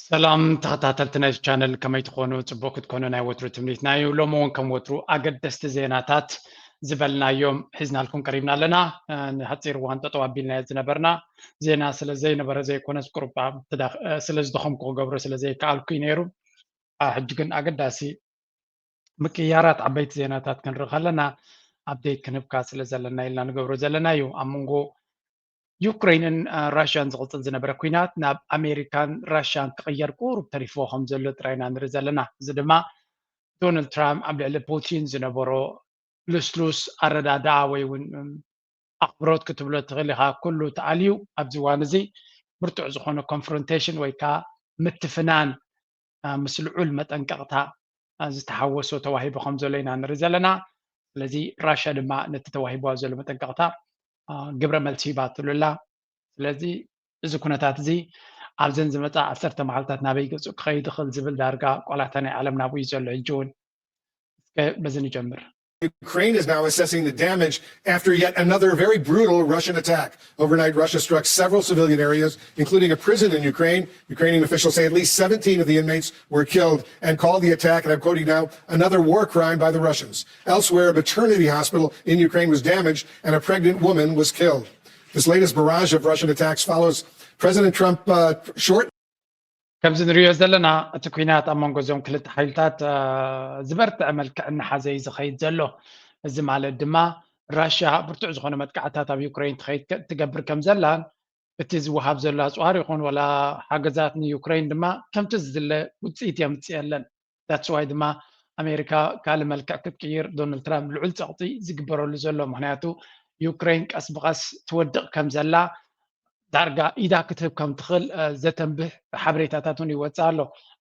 ሰላም ተኸታተልቲ ናይዚ ቻነል፣ ከመይ ትኾኑ? ጽቡቕ ክትኮኑ ናይ ወትሩ ትምኒትና እዩ። ሎሚ እውን ከም ወትሩ ኣገደስቲ ዜናታት ዝበልናዮም ሒዝናልኩም ቀሪብና ኣለና። ንሓጺር እዋን ጠጠው ኣቢልናዮ ዝነበርና ዜና ስለ ዘይነበረ ዘይኮነስ ቁሩብ ስለ ዝደኸምኩ ክገብሮ ስለ ዘይከኣልኩ እዩ ነይሩ። ሕጂ ግን ኣገዳሲ ምቅይያራት ዓበይቲ ዜናታት ክንርኢ ከለና ኣፕዴት ክንህብካ ስለ ዘለና ኢልና ንገብሮ ዘለና እዩ። ኣብ መንጎ ዩክሬንን ራሽያን ዝቕጽል ዝነበረ ኲናት ናብ ኣሜሪካን ራሽያን ክቕየር ቁሩብ ተሪፍዎ ከም ዘሎ ጥራይ ኢና ንርኢ ዘለና። እዚ ድማ ዶናልድ ትራምፕ ኣብ ልዕሊ ፑቲን ዝነበሮ ልስሉስ ኣረዳድኣ ወይ እውን ኣኽብሮት ክትብሎ ትኽእል ኢኻ፣ ኩሉ ተኣልዩ ኣብዚ እዋን እዚ ብርቱዕ ዝኾነ ኮንፍሮንቴሽን ወይ ከዓ ምትፍናን ምስ ልዑል መጠንቀቕታ ዝተሓወሶ ተዋሂቡ ከም ዘሎ ኢና ንርኢ ዘለና። ስለዚ ራሽያ ድማ ነቲ ተዋሂብዋ ዘሎ መጠንቀቕታ ግብረ መልሲ ሂባትሉ ኣላ። ስለዚ እዚ ኩነታት እዚ ኣብዘን ዝመፃ ዓሰርተ መዓልታት ናበይ ገፁ ክኸይድ ይኽእል ዝብል ዳርጋ ቆላታ ናይ ዓለም ናብኡ እዩ ዘሎ። ሕጂ እውን እስከ በዚ ንጀምር። Ukraine is now assessing the damage after yet another very brutal Russian attack. Overnight, Russia struck several civilian areas, including a prison in Ukraine. Ukrainian officials say at least seventeen of the inmates were killed and called the attack, and I'm quoting now, another war crime by the Russians. Elsewhere, a maternity hospital in Ukraine was damaged and a pregnant woman was killed. This latest barrage of Russian attacks follows President Trump uh, short ከምዚ ንሪኦ ዘለና እቲ ኲናት ኣብ መንጎ እዞም ክልተ ሓይልታት ዝበርትዐ መልክዕ እናሓዘ እዩ ዝኸይድ ዘሎ። እዚ ማለት ድማ ራሽያ ብርቱዕ ዝኾነ መጥቃዕታት ኣብ ዩክሬን ትገብር ከም ዘላን እቲ ዝወሃብ ዘሎ ኣፅዋር ይኹን ወላ ሓገዛት ንዩክሬን ድማ ከምቲ ዝድለ ውፅኢት የምፅእ የለን። ዳትስ ዋይ ድማ ኣሜሪካ ካልእ መልክዕ ክትቅይር ዶናልድ ትራምፕ ልዑል ፀቕጢ ዝግበረሉ ዘሎ። ምክንያቱ ዩክሬን ቀስ ብቐስ ትወድቕ ከም ዘላ ዳርጋ ኢዳ ክትህብ ከም ትኽእል ዘተንብህ ሓበሬታታት እውን ይወፅእ ኣሎ።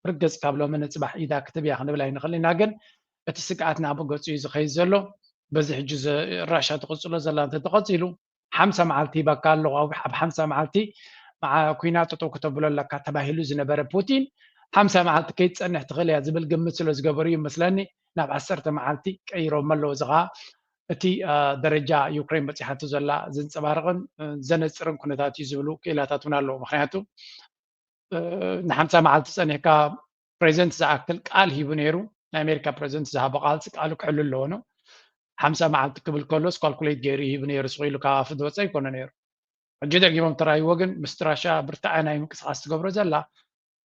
ርግፅ ካብ ሎሚ ንፅባሕ ኢዳ ክትህብ እያ ክንብል ኣይንኽእል ኢና፣ ግን እቲ ስግኣት ናብ ገፁ እዩ ዝኸይድ ዘሎ። በዚ ሕጂ ራሻ ትቕፅሎ ዘላ እንተተቐፂሉ ሓምሳ መዓልቲ ሂባካ ኣለኹ፣ ኣብ ሓምሳ መዓልቲ ኲናት ጠጠው ክተብሎ ኣለካ ተባሂሉ ዝነበረ ፑቲን ሓምሳ መዓልቲ ከይትፀንሕ ትኽእል እያ ዝብል ግምት ስለ ዝገበሩ እዩ መስለኒ ናብ ዓሰርተ መዓልቲ ቀይሮም ኣለዉ። እዚ ከዓ እቲ ደረጃ ዩክሬን በፂሓቶ ዘላ ዘንፀባርቕን ዘነፅርን ኩነታት እዩ ዝብሉ ክኢላታት እውን ኣለዉ። ምክንያቱ ንሓምሳ መዓልቲ ፀኒሕካ ፕሬዚደንት ዝኣክል ቃል ሂቡ ነይሩ። ናይ ኣሜሪካ ፕሬዚደንት ዝሃቦ ቃል ቃሉ ክሕሉ ኣለዎ ነው። ሓምሳ መዓልቲ ክብል ከሎስ ኳልኩሌት ገይሩ ሂቡ ነይሩ ስቕ ኢሉ ካብ ኣፉ ዝወፀ ኣይኮነ ነይሩ። ሕጂ ደጊሞም ተራይዎ ግን ምስ ራሻ ብርትዐ ናይ ምንቅስቃስ ትገብሮ ዘላ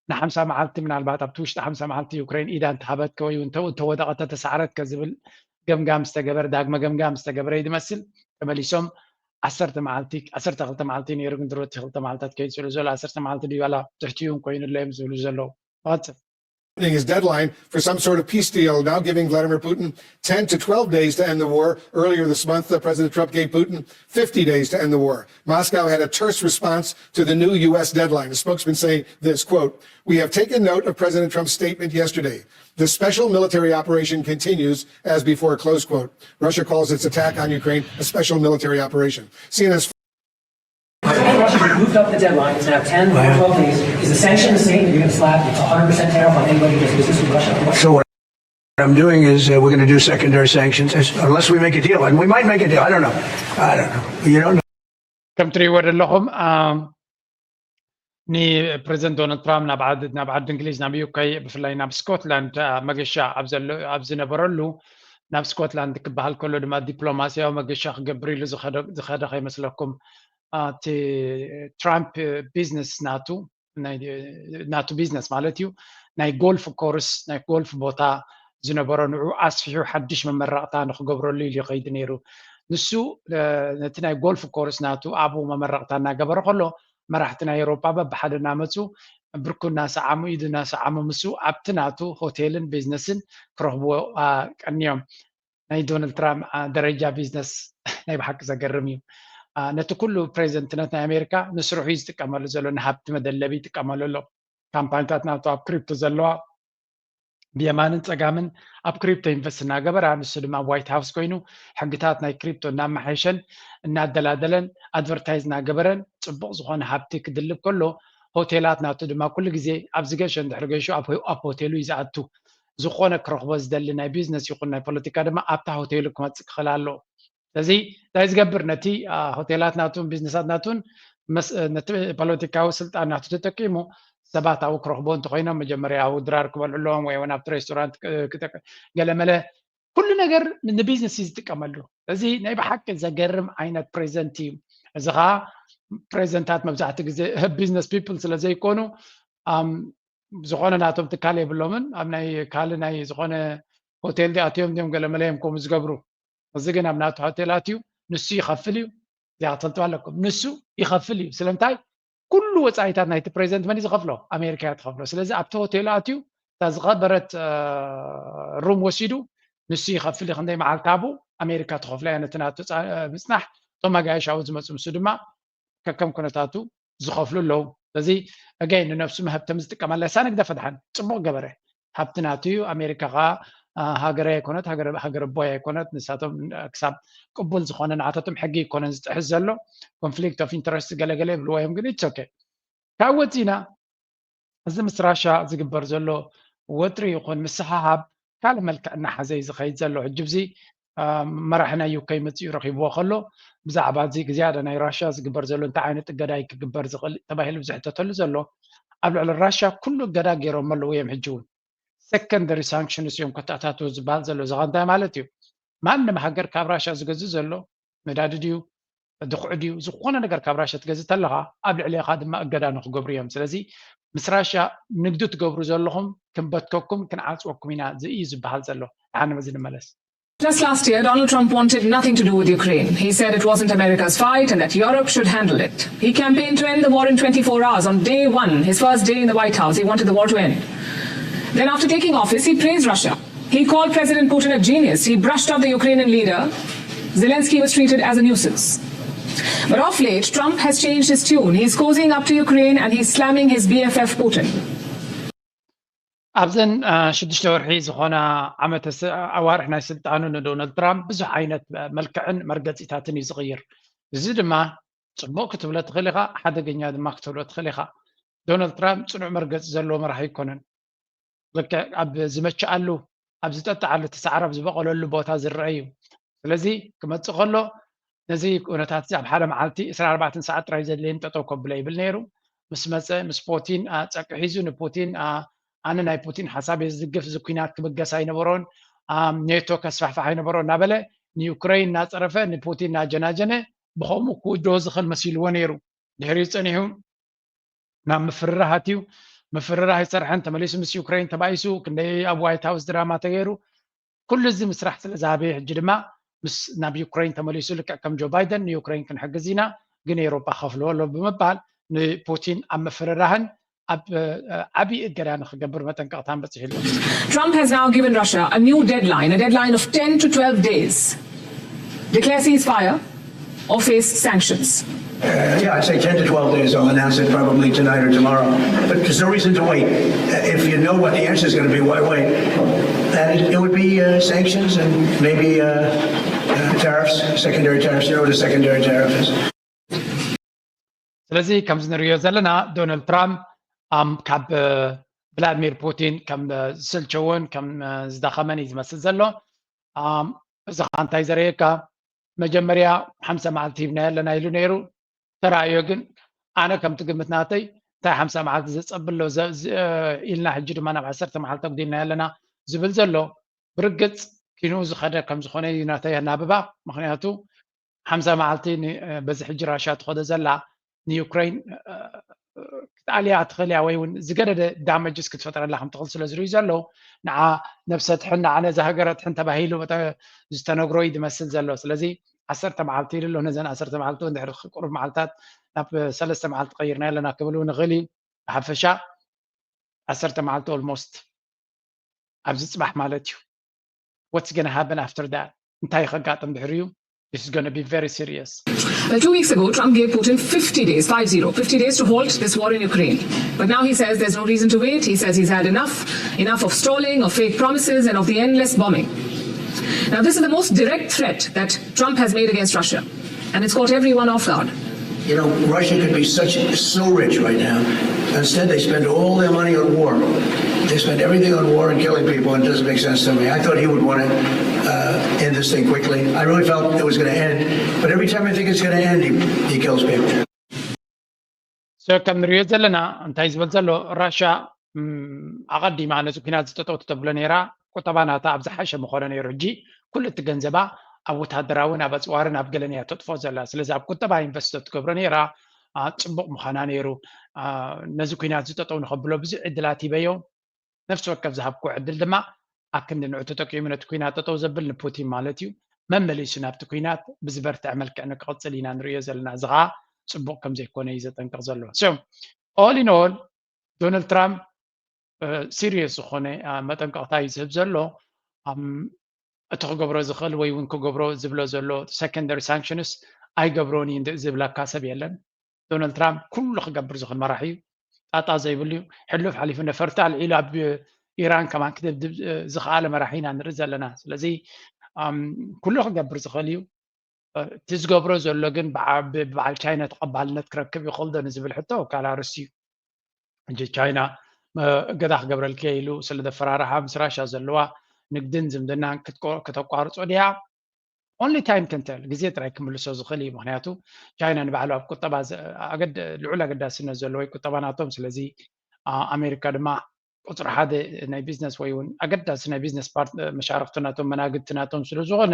ንሓምሳ መዓልቲ ምናልባት ኣብቲ ውሽጢ ሓምሳ መዓልቲ ዩክሬን ኢዳ እንተሃበትከ ወይ እውን እንተወደቐ ተተሳዕረትከ ዝብል ገምጋም ዝተገበረ ዳግመ ገምጋም ዝተገበረ እዩ ዝመስል። ተመሊሶም ዓሰርተ መዓልቲ ዓሰርተ ክልተ መዓልቲ ነይሩ ግን ድሮ እቲ ክልተ መዓልታት ከይፅሉ ዘሎ ዓሰርተ መዓልቲ ድዩ ዋላ ትሕቲኡ እውን ኮይኑ ኣሎ እዮም ዝብሉ ዘለዉ። ንቐፅል። His deadline for some sort of peace deal, now giving Vladimir Putin ten to twelve days to end the war. Earlier this month, uh, President Trump gave Putin fifty days to end the war. Moscow had a terse response to the new U S deadline. A spokesman saying this, quote, "We have taken note of President Trump's statement yesterday. The special military operation continues as before," close quote. Russia calls its attack on Ukraine a special military operation. C N N's Russia moved up the deadline. It's now ten or twelve days. Is the sanction the same? Are you going to slap a hundred percent tariff on anybody who does business with Russia? So what I'm doing is uh, we're going to do secondary sanctions as, unless we make a deal, and we might make a deal. I don't know. I don't know. You don't know. ከም ትሪእዎ ዘለኹም ንፕሬዚደንት ዶናልድ ትራምፕ ናብ ዓዲ እንግሊዝ ናብ ዩኬ ብፍላይ ናብ ስኮትላንድ መገሻ ኣብ ዝነበረሉ ናብ ስኮትላንድ ክበሃል ከሎ ድማ ዲፕሎማስያዊ መገሻ ክገብር ኢሉ ዝኸደ ከይመስለኩም። እቲ ትራምፕ ቢዝነስ ናቱ ናቱ ቢዝነስ ማለት እዩ ናይ ጎልፍ ኮርስ ናይ ጎልፍ ቦታ ዝነበሮ ንዑ ኣስፊሑ ሓድሽ መመረቕታ ንክገብረሉ ኢሉ ይኸይድ ነይሩ። ንሱ ነቲ ናይ ጎልፍ ኮርስ ናቱ ኣብኡ መመረቕታ እናገበረ ከሎ መራሕቲ ናይ ኤሮጳ በብሓደ እናመፁ ብርኩ እናሰዓሙ ኢዱ እናሰዓሙ ምስኡ ኣብቲ ናቱ ሆቴልን ቢዝነስን ክረኽብዎ ቀንዮም። ናይ ዶናልድ ትራምፕ ደረጃ ቢዝነስ ናይ ብሓቂ ዘገርም እዩ። ነቲ ኩሉ ፕሬዚደንትነት ናይ ኣሜሪካ ንስርሑ እዩ ዝጥቀመሉ ዘሎ፣ ንሃብቲ መደለቢ ይጥቀመሉ ኣሎ። ካምፓኒታት ናቱ ኣብ ክሪፕቶ ዘለዋ ብየማንን ፀጋምን ኣብ ክሪፕቶ ኢንቨስት እናገበራ ንሱ ድማ ኣብ ዋይት ሃውስ ኮይኑ ሕግታት ናይ ክሪፕቶ እናመሓየሸን እናደላደለን ኣድቨርታይዝ እናገበረን ፅቡቕ ዝኾነ ሃብቲ ክድልብ ከሎ ሆቴላት ናቱ ድማ ኩሉ ግዜ ኣብ ዝገሸ እንድሕር ገይሹ ኣብ ሆቴሉ እዩ ዝኣቱ። ዝኾነ ክረኽቦ ዝደሊ ናይ ቢዝነስ ይኹን ናይ ፖለቲካ ድማ ኣብታ ሆቴሉ ክመፅእ ክኽእል ኣለዎ። ስለዚ እንታይ ዝገብር ነቲ ሆቴላት ናቱን ቢዝነሳት ናቱን ነቲ ፖለቲካዊ ስልጣን ናቱ ተጠቂሙ ሰባት ኣብኡ ክረኽቦ እንተኮይኖም መጀመርያ ኣብኡ ድራር ክበልዑ ኣለዎም ወይ እውን ኣብቲ ሬስቶራንት ክጠቀ ገለመለ ኩሉ ነገር ንቢዝነስ እዩ ዝጥቀመሉ። እዚ ናይ ብሓቂ ዘገርም ዓይነት ፕሬዘንት እዩ። እዚ ከዓ ፕሬዘንታት መብዛሕትኡ ግዜ ቢዝነስ ፒፕል ስለ ዘይኮኑ ዝኾነ ናቶም ትካል የብሎምን። ኣብ ናይ ካልእ ናይ ዝኾነ ሆቴል ዲኣትዮም ዲዮም ገለመለ እዮም ከምኡ ዝገብሩ። እዚ ግን ኣብ ናቱ ሆቴል ኣትዩ ንሱ ይኸፍል እዩ። እዚኣ ክትፈልጥዋ ኣለኩም። ንሱ ይኸፍል እዩ። ስለምንታይ? ኩሉ ወፃኢታት ናይቲ ፕሬዚደንት መን እዩ ዝኸፍሎ? ኣሜሪካ እያ ትኸፍሎ። ስለዚ ኣብቲ ሆቴል ኣትዩ እታ ዝኸበረት ሩም ወሲዱ ንሱ ይኸፍል እዩ። ክንደይ መዓልቲ ኣብኡ ኣሜሪካ ትኸፍሎ እያ ነቲ ናቱ ምፅናሕ። እቶም ኣጋይሽ ኣብኡ ዝመፁ ንሱ ድማ ከከም ኩነታቱ ዝኸፍሉ ኣለዉ። ስለዚ እገይ ንነብሱ መሀብተም ዝጥቀመላ ሳንግደ ፈድሓን ፅቡቅ ገበረ። ሃብቲ ናቱ እዩ። ኣሜሪካ ከዓ ሃገረ ኣይኮነት፣ ሃገረ ኣቦይ ኣይኮነት። ንሳቶም ክሳብ ቅቡል ዝኾነ ንዓታቶም ሕጊ ይኮነን ዝጥሕስ ዘሎ። ኮንፍሊክት ኦፍ ኢንተረስት ገለገለ ይብልዎ እዮም፣ ግን ኢትስ ኦኬ። ካብ ወፂና እዚ ምስ ራሻ ዝግበር ዘሎ ወጥሪ ይኹን ምስሓሃብ ካልእ መልክዕ እናሓዘ እዩ ዝኸይድ ዘሎ። ሕጂ ብዚ መራሒ ናይ ዩከይ መፂኡ ረኺብዎ ከሎ ብዛዕባ እዚ ግዝያደ ናይ ራሻ ዝግበር ዘሎ እንታይ ዓይነት እገዳ ክግበር ዝኽእል ተባሂሉ ዝሕተተሉ ዘሎ ኣብ ልዕሊ ራሻ ኩሉ እገዳ ገይሮም ኣለዉ እዮም። ሕጂ እውን ሰከንደሪ ሳንክሽንስ እዮም ከተኣታትዉ ዝበሃል ዘሎ። እዚ እንታይ ማለት እዩ? ማንም ሃገር ካብ ራሻ ዝገዝእ ዘሎ ነዳዲ ድዩ ድኹዒ ድዩ ዝኾነ ነገር ካብ ራሻ ትገዝእ ተለኻ ኣብ ልዕሌኻ ድማ እገዳ ንክገብሩ እዮም። ስለዚ ምስ ራሻ ንግዲ ትገብሩ ዘለኹም ክንበትከኩም ክንዓፅወኩም ኢና እዩ ዝበሃል ዘሎ። ንሓንመዚ ንመለስ። Just last year, Donald Trump wanted nothing to do with Ukraine. He said it wasn't America's fight and that Europe should handle it. He campaigned to end the war in twenty-four hours. On day one, his first day in the White House, he wanted the war to end. Then, after taking office, he praised Russia. He called President Putin a genius. He brushed off the Ukrainian leader. Zelensky was treated as a nuisance. But of late, Trump has changed his tune. He's cozying up to Ukraine and he's slamming his B F F Putin. ኣብዘን ሽዱሽተ ወርሒ ዝኾና ዓመተ ኣዋርሕ ናይ ስልጣኑ ንዶናልድ ትራምፕ ብዙሕ ዓይነት መልክዕን መርገፂታትን እዩ ዝቕይር። እዚ ድማ ፅቡቅ ክትብሎ ትኽእል ኢኻ፣ ሓደገኛ ድማ ክትብሎ ትኽእል ኢኻ። ዶናልድ ትራምፕ ፅኑዕ መርገፂ ዘለዎ መራሒ ኣይኮነን። ልክዕ ኣብ ዝመችኣሉ ኣብ ዝጠጥዓሉ እቲ ሳዕሪ ኣብ ዝበቐለሉ ቦታ ዝረአ እዩ። ስለዚ ክመፅእ ከሎ ነዚ ኩነታት እዚ ኣብ ሓደ መዓልቲ ዕስራን ኣርባዕተን ሰዓት ጥራይ ዘድልየኒ ጠጠው ከብሎ ይብል ነይሩ። ምስ መፀ ምስ ፖቲን ፀቅሒ ሒዙ ንፖቲን ኣነ ናይ ፑቲን ሓሳብ እየ ዝድግፍ፣ እዚ ኩናት ክብገስ ኣይነበሮን፣ ኔቶ ከስፋሕፋሕ ኣይነበሮ እናበለ ንዩክረይን እናፀረፈ ንፑቲን እናጀናጀነ ብኸምኡ ክውድኦ ዝኽእል መሲልዎ ነይሩ። ድሕሪኡ ፀኒሑ ናብ ምፍርራህ ኣትዩ። ምፍርራህ ይፀርሐን ተመሊሱ ምስ ዩክረይን ተባኢሱ ክንደይ ኣብ ዋይት ሃውስ ድራማ ተገይሩ። ኩሉ እዚ ምስራሕ ስለ ዝሃበየ ሕጂ ድማ ምስ ናብ ዩክረይን ተመሊሱ ልክዕ ከም ጆ ባይደን ንዩክረይን ክንሕግዝ ኢና ግን ኤውሮጳ ከፍልዎ ኣሎ ብምባል ንፑቲን ኣብ ምፍርራህን ኣብ ዓብዪ እገዳ ንክገብር መጠንቀቕታን በፂሑ ኣሎ። Trump has now given Russia a new deadline, a deadline of ten to twelve days. Declare ceasefire or face sanctions. Uh, yeah, I'd say ten to twelve days. I'll announce it probably tonight or tomorrow. But there's no reason to wait. Uh, If you know what the answer is going to be, why wait? And it, it would be uh, sanctions and maybe uh, uh, tariffs, secondary tariffs. You know what a secondary tariff is? ስለዚ ከምዚ ንሪኦ ዘለና ዶናልድ ትራምፕ ኣም- ካብ ቭላድሚር ፑቲን ከም ዝሰልቸዎን ከም ዝደኸመን እዩ ዝመስል ዘሎ። ኣም፣ እዚ ከዓ እንታይ ዘርእየካ መጀመርያ ሓምሳ መዓልቲ ሂብና ኣለና ኢሉ ነይሩ። ተራእዮ ግን ኣነ ከምቲ ግምት ናተይ እንታይ ሓምሳ መዓልቲ ዘፀብሎ ኢልና ሕጂ ድማ ናብ ዓሰርተ መዓልቲ ኣጉዲልና ኣለና ዝብል ዘሎ ብርግፅ ኪንኡ ዝኸደ ከም ዝኾነ እዩ ናተይ ኣናብባ። ምክንያቱ ሓምሳ መዓልቲ በዚ ሕጂ ራሻ ትኸዶ ዘላ ንዩክረይን ክትኣልያ ትኽእል እያ ወይ እውን ዝገደደ ዳመጅስ ክትፈጥረላ ከም ትኽእል ስለ ዝርእዩ ዘለዉ ንዓ ነብሰ ትሕን ንዓ ነዛ ሃገረ ትሕን ተባሂሉ ዝተነግሮ እዩ ዝመስል ዘሎ። ስለዚ ዓሰርተ መዓልቲ ኢሉ ኣሎ። ነዘን ዓሰርተ መዓልቲ እውን ድሕሪ ቁሩብ መዓልታት ናብ ሰለስተ መዓልቲ ቀይርና ኣለና ክብል እውን ይኽእል እዩ። ብሓፈሻ ዓሰርተ መዓልቲ ኦልሞስት ኣብዚ ፅባሕ ማለት እዩ። What's gonna happen after that? እንታይ ከጋጥም ድሕሪኡ? This is gonna be very serious. Now, two weeks ago, Trump gave Putin fifty days, five zero, fifty days to halt this war in Ukraine. But now he says there's no reason to wait. He says he's had enough, enough of stalling, of fake promises, and of the endless bombing. Now, this is the most direct threat that Trump has made against Russia. And it's caught everyone off guard. You know, Russia could be such so rich right now. Instead, they spend all their money on war. They spend everything on war and killing people, and it doesn't make sense to me. I thought he would want to uh, end this thing quickly. I really felt it was going to end, but every time I think it's going to end, he, he kills people. so ከም ንሪኦ ዘለና እንታይ ዝበል ዘሎ ራሻ ኣቐዲማ ነዚ ኩናት ዝጠጠው ተብሎ ነይራ ቁጠባ ናታ ኣብ ዝሓሸ ምኾነ ነይሩ። ሕጂ ኩሉ እቲ ገንዘባ ኣብ ወታደራውን ኣብ ኣፅዋርን ኣብ ገለን እያ ተጥፎ ዘላ። ስለዚ ኣብ ቁጠባ ኢንቨስት ትገብሮ ነይራ ጽቡቕ ምዃና ነይሩ። ነዚ ኩናት ዝጠጠው ንኸብሎ ብዙሕ ዕድላት ሂበዮ። ነፍሲ ወከፍ ዝሃብኩ ዕድል ድማ ኣክንዲ ንዑ ተጠቂሙ ነቲ ኩናት ጠጠው ዘብል ንፑቲን ማለት እዩ መመሊሱ ናብቲ ኩናት ብዝበርትዐ መልክዕ ንክቕፅል ኢና ንሪኦ ዘለና። እዚ ከዓ ፅቡቕ ከም ዘይኮነ እዩ ዘጠንቅቕ ዘሎ። So all in all ዶናልድ ትራምፕ ሲሪየስ ዝኾነ መጠንቀቕታ እዩ ዝህብ ዘሎ። እቲ ክገብሮ ዝኽእል ወይ እውን ክገብሮ ዝብሎ ዘሎ ሰከንደሪ ሳንክሽንስ ኣይገብሮን እዩ ዝብለካ ሰብ የለን። ዶናልድ ትራምፕ ኩሉ ክገብር ዝኽእል መራሒ እዩ። ጣጣ ዘይብሉ እዩ። ሕሉፍ ሓሊፉ ነፈርቲ ኣልዒሉ ኣብ ኢራን ከማን ክድብድብ ዝኽኣለ መራሒ ኢና ንርኢ ዘለና። ስለዚ ኩሉ ክገብር ዝኽእል እዩ። እቲ ዝገብሮ ዘሎ ግን ብበዓል ቻይና ተቐባልነት ክረክብ ይኽእል ዶ ንዝብል ሕቶ ካልእ ኣርእስቲ እዩ። ሕጂ ቻይና እገዳ ክገብረልኪ ኢሉ ስለ ዘፈራርሓ ምስ ራሻ ዘለዋ ንግድን ዝምድናን ከተቋርጾ ድያ? Only time can tell። ግዜ ጥራይ ክምልሶ ዝኽእል እዩ። ምክንያቱ ቻይና ንባዕሉ ኣብ ቁጠባ ልዑል ኣገዳስነት ዘለዎ ቁጠባ ናቶም። ስለዚ ኣሜሪካ ድማ ቁፅሪ ሓደ ናይ ቢዝነስ ወይ እውን ኣገዳሲ ናይ ቢዝነስ ፓርት መሻርክቲ ናቶም መናግድቲ ናቶም ስለ ዝኾነ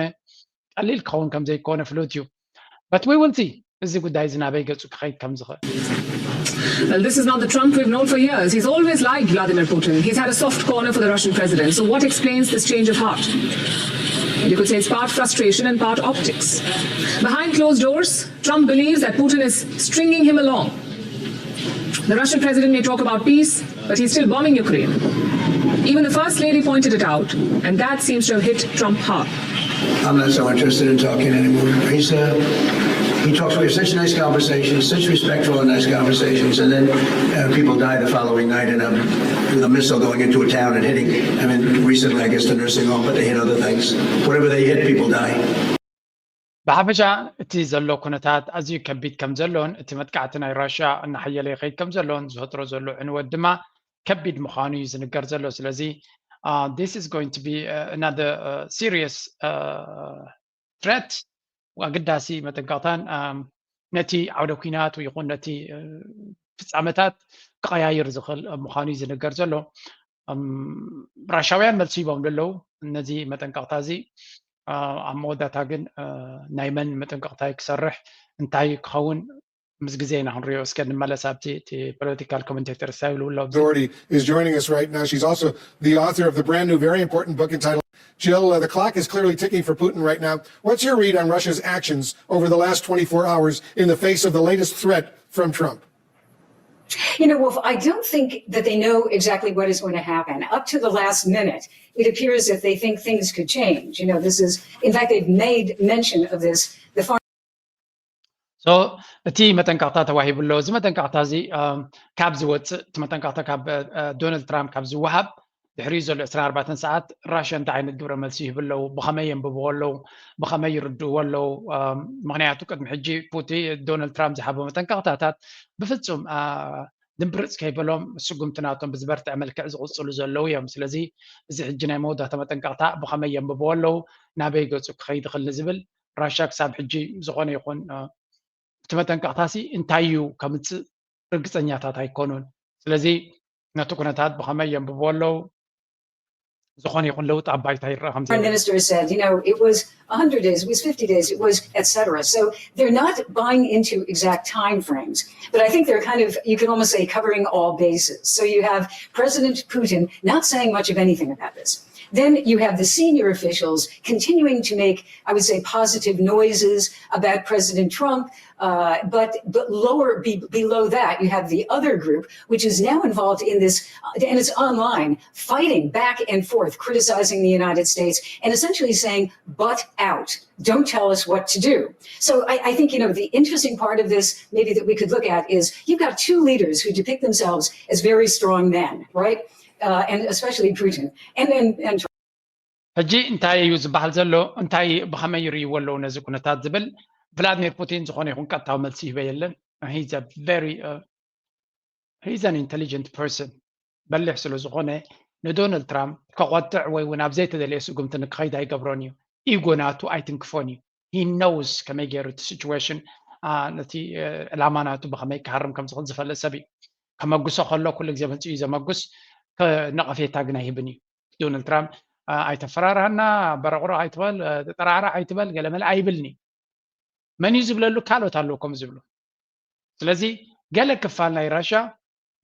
ቀሊል ክኸውን ከም ዘይኮነ ፍሉጥ እዩ። But we will see እዚ ጉዳይ እዚ ናበይ ገፁ ክኸይድ ከም ዝኽእል። Well, this is not the Trump we've known for years. He's always liked Vladimir Putin. He's had a soft corner for the Russian president. So what explains this change of heart? You could say it's part frustration and part optics. Behind closed doors, Trump believes that Putin is stringing him along. The Russian president may talk about peace, but he's still bombing Ukraine. Even the First Lady pointed it out, and that seems to have hit Trump hard. I'm not so interested in talking anymore. He's uh, he talks. We have such nice conversations, such respectful and nice conversations, and then uh, people die the following night in a, with a missile going into a town and hitting. I mean, recently I guess the nursing home, but they hit other things. Whatever they hit, people die. ብሓፈሻ እቲ ዘሎ ኩነታት ኣዝዩ ከቢድ ከም ዘሎን እቲ መጥቃዕቲ ናይ ራሽያ እናሓየለ ይኸይድ ከም ዘሎን ዝፈጥሮ ዘሎ ዕንወት ድማ ከቢድ ምዃኑ እዩ ዝንገር ዘሎ። ስለዚ this is going to be another serious threat፣ ኣገዳሲ መጠንቀቕታን ነቲ ዓውደ ኲናት ይኹን ነቲ ፍጻመታት ክቐያይር ዝኽእል ምዃኑ እዩ ዝንገር ዘሎ። ራሻውያን መልሲ ሂቦም ዘለዉ ነዚ መጠንቀቕታ እዚ። ኣብ መወዳእታ ግን ናይ መን መጠንቀቕታ ክሰርሕ እንታይ ክኸውን ምስ ግዜ ኢና ክንሪኦ። እስከ ንመለስ ኣብቲ እቲ political commentator እንታይ ይብሉ ኣለዉ። Authority is joining us right now. She's also the author of the brand new, very important book entitled Jill. Uh, the clock is clearly ticking for Putin right now. What's your read on Russia's actions over the last twenty-four hours in the face of the latest threat from Trump? You know, Wolf, I don't think that they know exactly what is going to happen. Up to the last minute, it appears that they think things could change. You know, this is, in fact, they've made mention of this. The foreign so እቲ መጠንቀቕታ ተዋሂቡ ኣሎ። እዚ መጠንቀቕታ እዚ ካብ ዝወፅእ እቲ መጠንቀቕታ ካብ ዶናልድ ትራምፕ ካብ ዝወሃብ ድሕሪኡ ዘሎ ዕስራን ኣርባዕተን ሰዓት ራሽያ እንታይ ዓይነት ግብረ መልሲ ይህቡ ኣለዉ፣ ብኸመይ የንብብዎ ኣለዉ፣ ብኸመይ ይርድእዎ ኣለዉ። ምክንያቱ ቅድሚ ሕጂ ዶናልድ ትራምፕ ዝሃቦ መጠንቀቕታታት ብፍፁም ድምብርፅ ከይበሎም ስጉምቲ ናቶም ብዝበርትዐ መልክዕ ዝቕፅሉ ዘለዉ እዮም። ስለዚ እዚ ሕጂ ናይ መወዳእታ መጠንቀቕታ ብኸመይ የንብብዎ ኣለዉ፣ ናበይ ገፁ ክኸይድ ይኽእል ንዝብል ራሽያ ክሳብ ሕጂ ዝኾነ ይኹን እቲ መጠንቀቕታሲ እንታይ እዩ ከምፅእ ርግፀኛታት ኣይኮኑን። ስለዚ ነቲ ኩነታት ብኸመይ የንብብዎ ኣለዉ፣ ዝኾነ ይኹን ለውጢ ኣብ ባይታ ይረኣ ከም Prime Minister said, you know, it was one hundred days, it was fifty days, it was et cetera. So they're not buying into exact time frames, but I think they're kind of, you can almost say, covering all bases. So you have President Putin not saying much of anything about this. Then you have the senior officials continuing to make, I would say, positive noises about President Trump. Uh, but but lower be, below that, you have the other group, which is now involved in this, and it's online, fighting back and forth, criticizing the United States, and essentially saying, "Butt out! Don't tell us what to do." So I, I think, you know, the interesting part of this, maybe that we could look at, is you've got two leaders who depict themselves as very strong men, right? Uh, and especially Putin and and, and ሕጂ እንታይ እዩ ዝበሃል ዘሎ? እንታይ ብኸመይ ይርእይዎ ኣለዉ ነዚ ኩነታት ዝብል? ቭላድሚር ፑቲን ዝኾነ ይኹን ቀጥታዊ መልሲ ይህበ የለን። He's a very he's an intelligent person። በሊሕ ስለ ዝኾነ ንዶናልድ ትራምፕ ከቆጥዕ ወይ እውን ኣብ ዘይተደለየ ስጉምቲ ንክኸይድ ኣይገብሮን እዩ። ኢጎ ናቱ ኣይትንክፎን እዩ። He knows ከመይ ገይሩ እቲ situation ነቲ ዕላማ ናቱ ብኸመይ ክሃርም ከም ዝኽእል ዝፈልጥ ሰብ እዩ። ከመጉሶ ከሎ ኩሉ ግዜ ምንጭ እዩ ዘመጉስ፣ ነቐፌታ ግን ኣይህብን እዩ። ዶናልድ ትራምፕ ኣይተፈራርሃና፣ በረቕሮ ኣይትበል፣ ጠራዕራዕ ኣይትበል፣ ገለመለ ኣይብልኒ። መን እዩ ዝብለሉ? ካልኦት ኣለዉ ከም ዝብሉ። ስለዚ ገለ ክፋል ናይ ራሻ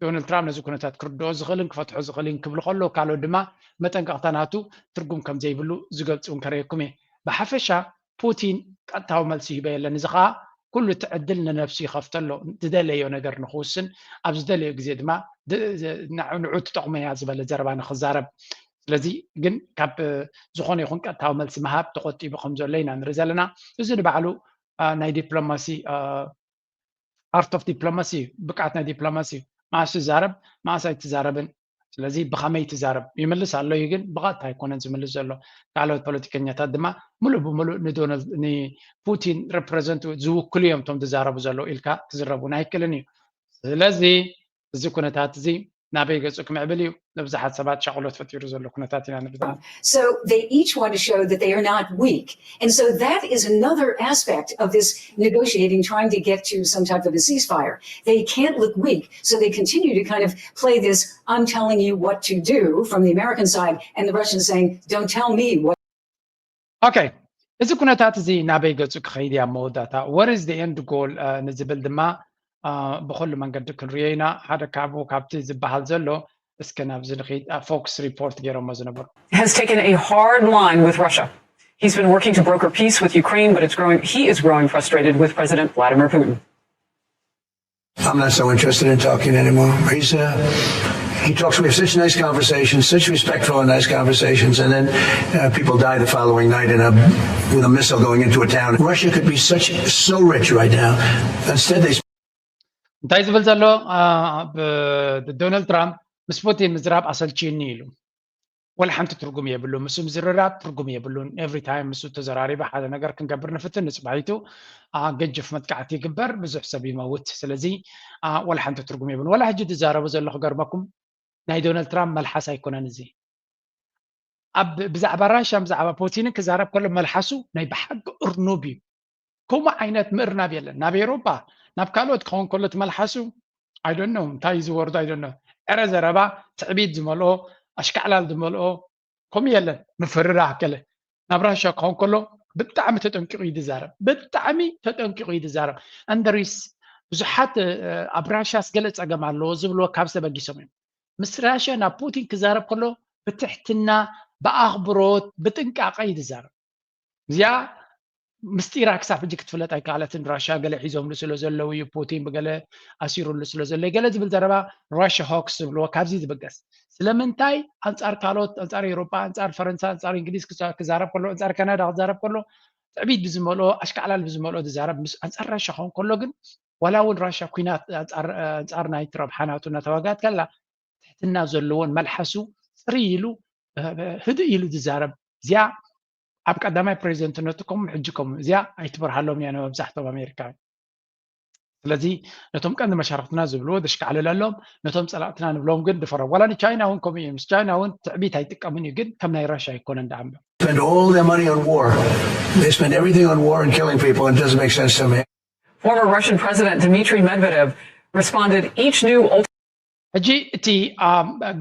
ዶናልድ ትራምፕ ነዚ ኩነታት ክርድኦ ዝኽእልን ክፈትሖ ዝኽእልን ክብሉ ከለዉ፣ ካልኦት ድማ መጠንቀቕታ ናቱ ትርጉም ከም ዘይብሉ ዝገልጹ እውን ከርእየኩም እየ። ብሓፈሻ ፑቲን ቀጥታዊ መልሲ ይህበ የለን። እዚ ኸኣ ኩሉ እቲ ዕድል ንነብሱ ይኸፍተሎ፣ ዝደለዮ ነገር ንኽውስን፣ ኣብ ዝደለዮ ግዜ ድማ ንዑ ትጠቕሞ እያ ዝበለ ዘረባ ንኽዛረብ። ስለዚ ግን ካብ ዝኾነ ይኹን ቀጥታዊ መልሲ ምሃብ ተቆጢቡ ከም ዘሎ ኢና ንርኢ ዘለና። እዚ ንባዕሉ ናይ ዲፕሎማሲ art of diplomacy እዩ፣ ብቅዓት ናይ ዲፕሎማሲ እዩ። መኣስ ትዛረብ፣ መኣስ ኣይትዛረብን። ስለዚ ብኸመይ ትዛረብ ይምልስ ኣሎ እዩ፣ ግን ብቐጥታ ኣይኮነን ዝምልስ ዘሎ። ካልኦት ፖለቲከኛታት ድማ ሙሉእ ብሙሉእ ንዶናልድ ንፑቲን ሬፕረዘንት ዝውክሉ እዮም እቶም ዝዛረቡ ዘለዉ ኢልካ ክዝረብ እውን ኣይክእልን እዩ። ስለዚ እዚ ኩነታት እዚ ናበይ ገጹ ክምዕብል እዩ ንብዙሓት ሰባት ሻቕሎት ፈጢሩ ዘሎ ኩነታት ኢና ንርኢ ዘለና። So they each want to show that they are not weak. And so that is another aspect of this negotiating, trying to get to some type of a ceasefire. They can't look weak. So they continue to kind of play this, I'm telling you what to do from the American side, and the Russians saying, don't tell me what okay. እዚ ኩነታት እዚ ናበይ ገጹ ክኸይድ እያ መወዳእታ? What is the end goal ንዝብል ድማ ብኹሉ መንገዲ ክንሪኦ ኢና። ሓደ ካብኡ ካብቲ ዝበሃል ዘሎ እስከ ናብዚ ንኸይድ። ፎክስ ሪፖርት ገይሮሞ ዝነበሩ has taken a hard line with Russia. He's been working to broker peace with Ukraine, but it's growing, he is growing frustrated with President Vladimir Putin. I'm not so interested in talking anymore. He's, uh, he talks, we have such nice conversations, such respectful and nice conversations, and then uh, people die the following night in a, with a missile going into a town. Russia could be such, so rich right now. Instead, they እንታይ ዝብል ዘሎ ዶናልድ ትራምፕ ምስ ፑቲን ምዝራብ ኣሰልችኒ ኢሉ። ወላ ሓንቲ ትርጉም የብሉ። ምስ ምዝርራብ ትርጉም የብሉን። ኤቭሪ ታይም ምስ ተዘራሪበ ሓደ ነገር ክንገብር ንፍትን ንፅባሒቱ ገጅፍ መጥቃዕቲ ይግበር፣ ብዙሕ ሰብ ይመውት። ስለዚ ወላ ሓንቲ ትርጉም የብሉን። ወላ ሕጂ ዝዛረቡ ዘሎ ክገርመኩም ናይ ዶናልድ ትራምፕ መልሓስ ኣይኮነን። እዚ ኣብ ብዛዕባ ራሽያን ብዛዕባ ፑቲንን ክዛረብ ከሎ መልሓሱ ናይ ብሓቂ እርኑብ እዩ። ከምኡ ዓይነት ምእርናብ የለን። ናብ ኤሮፓ ናብ ካልኦት ክኸውን ከሎ እቲ መልሓሱ ኣይደኖ እንታይ ዝወርዶ ኣይደኖ ዕረ ዘረባ ትዕቢት ዝመልኦ ኣሽካዕላል ዝመልኦ ከምኡ የለን። ምፍርራህ ገለ ናብ ራሽያ ክኸውን ከሎ ብጣዕሚ ተጠንቂቑ እዩ ዝዛረብ። ብጣዕሚ ተጠንቂቑ እዩ ዝዛረብ። And there is ብዙሓት ኣብ ራሽያስ ገለ ፀገም ኣለዎ ዝብልዎ ካብዚ ተበጊሶም እዮም። ምስ ራሽያ ናብ ፑቲን ክዛረብ ከሎ ብትሕትና ብኣኽብሮት ብጥንቃቐ እዩ ዝዛረብ። እዚኣ ምስጢራ ክሳብ ሕጂ ክትፍለጥ ኣይከኣለትን። ራሽያ ገለ ሒዞምሉ ስለ ዘለዉ እዩ፣ ፑቲን ብገለ ኣሲሩሉ ስለ ዘሎ ገለ ዝብል ዘረባ ራሽያ ሆክስ ዝብልዎ ካብዚ ዝብገስ። ስለምንታይ ኣንጻር ካልኦት ኣንጻር ኤውሮጳ ኣንጻር ፈረንሳ ኣንጻር እንግሊዝ ክዛረብ ከሎ ኣንጻር ካናዳ ክዛረብ ከሎ ትዕቢት ብዝመልኦ ኣሽካዕላል ብዝመልኦ ዝዛረብ ምስ ኣንጻር ራሽያ ክኸውን ከሎ ግን ዋላ እውን ራሽያ ኩናት ኣንጻር ናይቲ ረብሓ ናቱ እናተዋጋት ከላ ትሕትና ዘለዎን መልሓሱ ፅርይ ኢሉ ህድእ ኢሉ ዝዛረብ እዚኣ ኣብ ቀዳማይ ፕሬዚደንትነቱ ከምኡ ሕጂ ከምኡ እዚኣ ኣይትበርሃሎም እያ ንመብዛሕቶም ኣሜሪካውያን። ስለዚ ነቶም ቀንዲ መሻርክትና ዝብልዎ ዘሽካዕልለሎም፣ ነቶም ፀላእትና ንብሎም ግን ድፈሮም። ዋላ ንቻይና እውን ከምኡ እዩ። ምስ ቻይና እውን ትዕቢት ኣይጥቀምን እዩ፣ ግን ከም ናይ ራሽያ ኣይኮነን ደኣ እምበር። Spend all their money on war. They spend everything on war and killing people, and it doesn't make sense to me. Former Russian President Dmitry Medvedev responded each new ሕጂ እቲ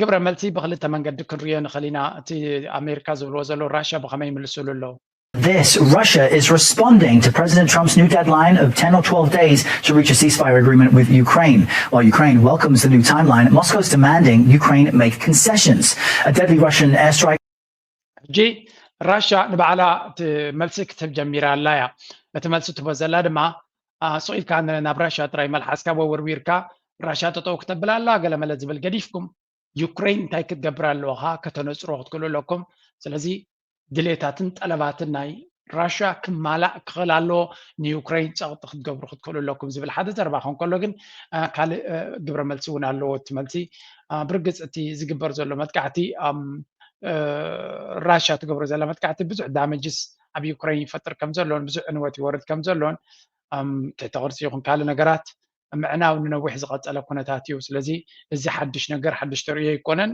ግብረ መልሲ ብክልተ መንገዲ ክንሪኦ ንኽእል ኢና። እቲ ኣሜሪካ ዝብልዎ ዘሎ ራሽያ ብኸመይ ይምልስሉ ኣለዉ? This, Russia is responding to President Trump's new deadline of ten or twelve days to reach a ceasefire agreement with Ukraine. While Ukraine welcomes the new timeline, Moscow is demanding Ukraine make concessions. A deadly Russian airstrike. ሕጂ ራሽያ ንባዕላ እቲ መልሲ ክትህብ ጀሚራ ኣላ እያ። እቲ መልሲ ትህቦ ዘላ ድማ ስቕ ኢልካ ናብ ራሽያ ጥራይ መልሓስካ ወርዊርካ ራሽያ ጠጠው ክተብል ኣላ ገለመለ ዝብል ገዲፍኩም ዩክሬን እንታይ ክትገብር ኣለዋ ከተነፅሮ ክትክእሉ ኣለኩም። ስለዚ ድሌታትን ጠለባትን ናይ ራሽያ ክማላእ ክኽእል ኣለዎ። ንዩክሬን ፀቕጢ ክትገብሩ ክትክእሉ ኣለኩም ዝብል ሓደ ዘረባ ክኸውን ከሎ ግን ካልእ ግብረ መልሲ እውን ኣለዎ። እቲ መልሲ ብርግፅ እቲ ዝግበር ዘሎ መጥቃዕቲ ራሽያ ትገብሮ ዘላ መጥቃዕቲ ብዙሕ ዳመጅስ ኣብ ዩክሬን ይፈጥር ከም ዘሎን ብዙሕ ዕንወት ይወርድ ከም ዘሎን ትሕተ ቅርፂ ይኹን ካልእ ነገራት ምዕናው ንነዊሕ ዝቐፀለ ኩነታት እዩ። ስለዚ እዚ ሓድሽ ነገር ሓድሽ ተርእዮ ኣይኮነን።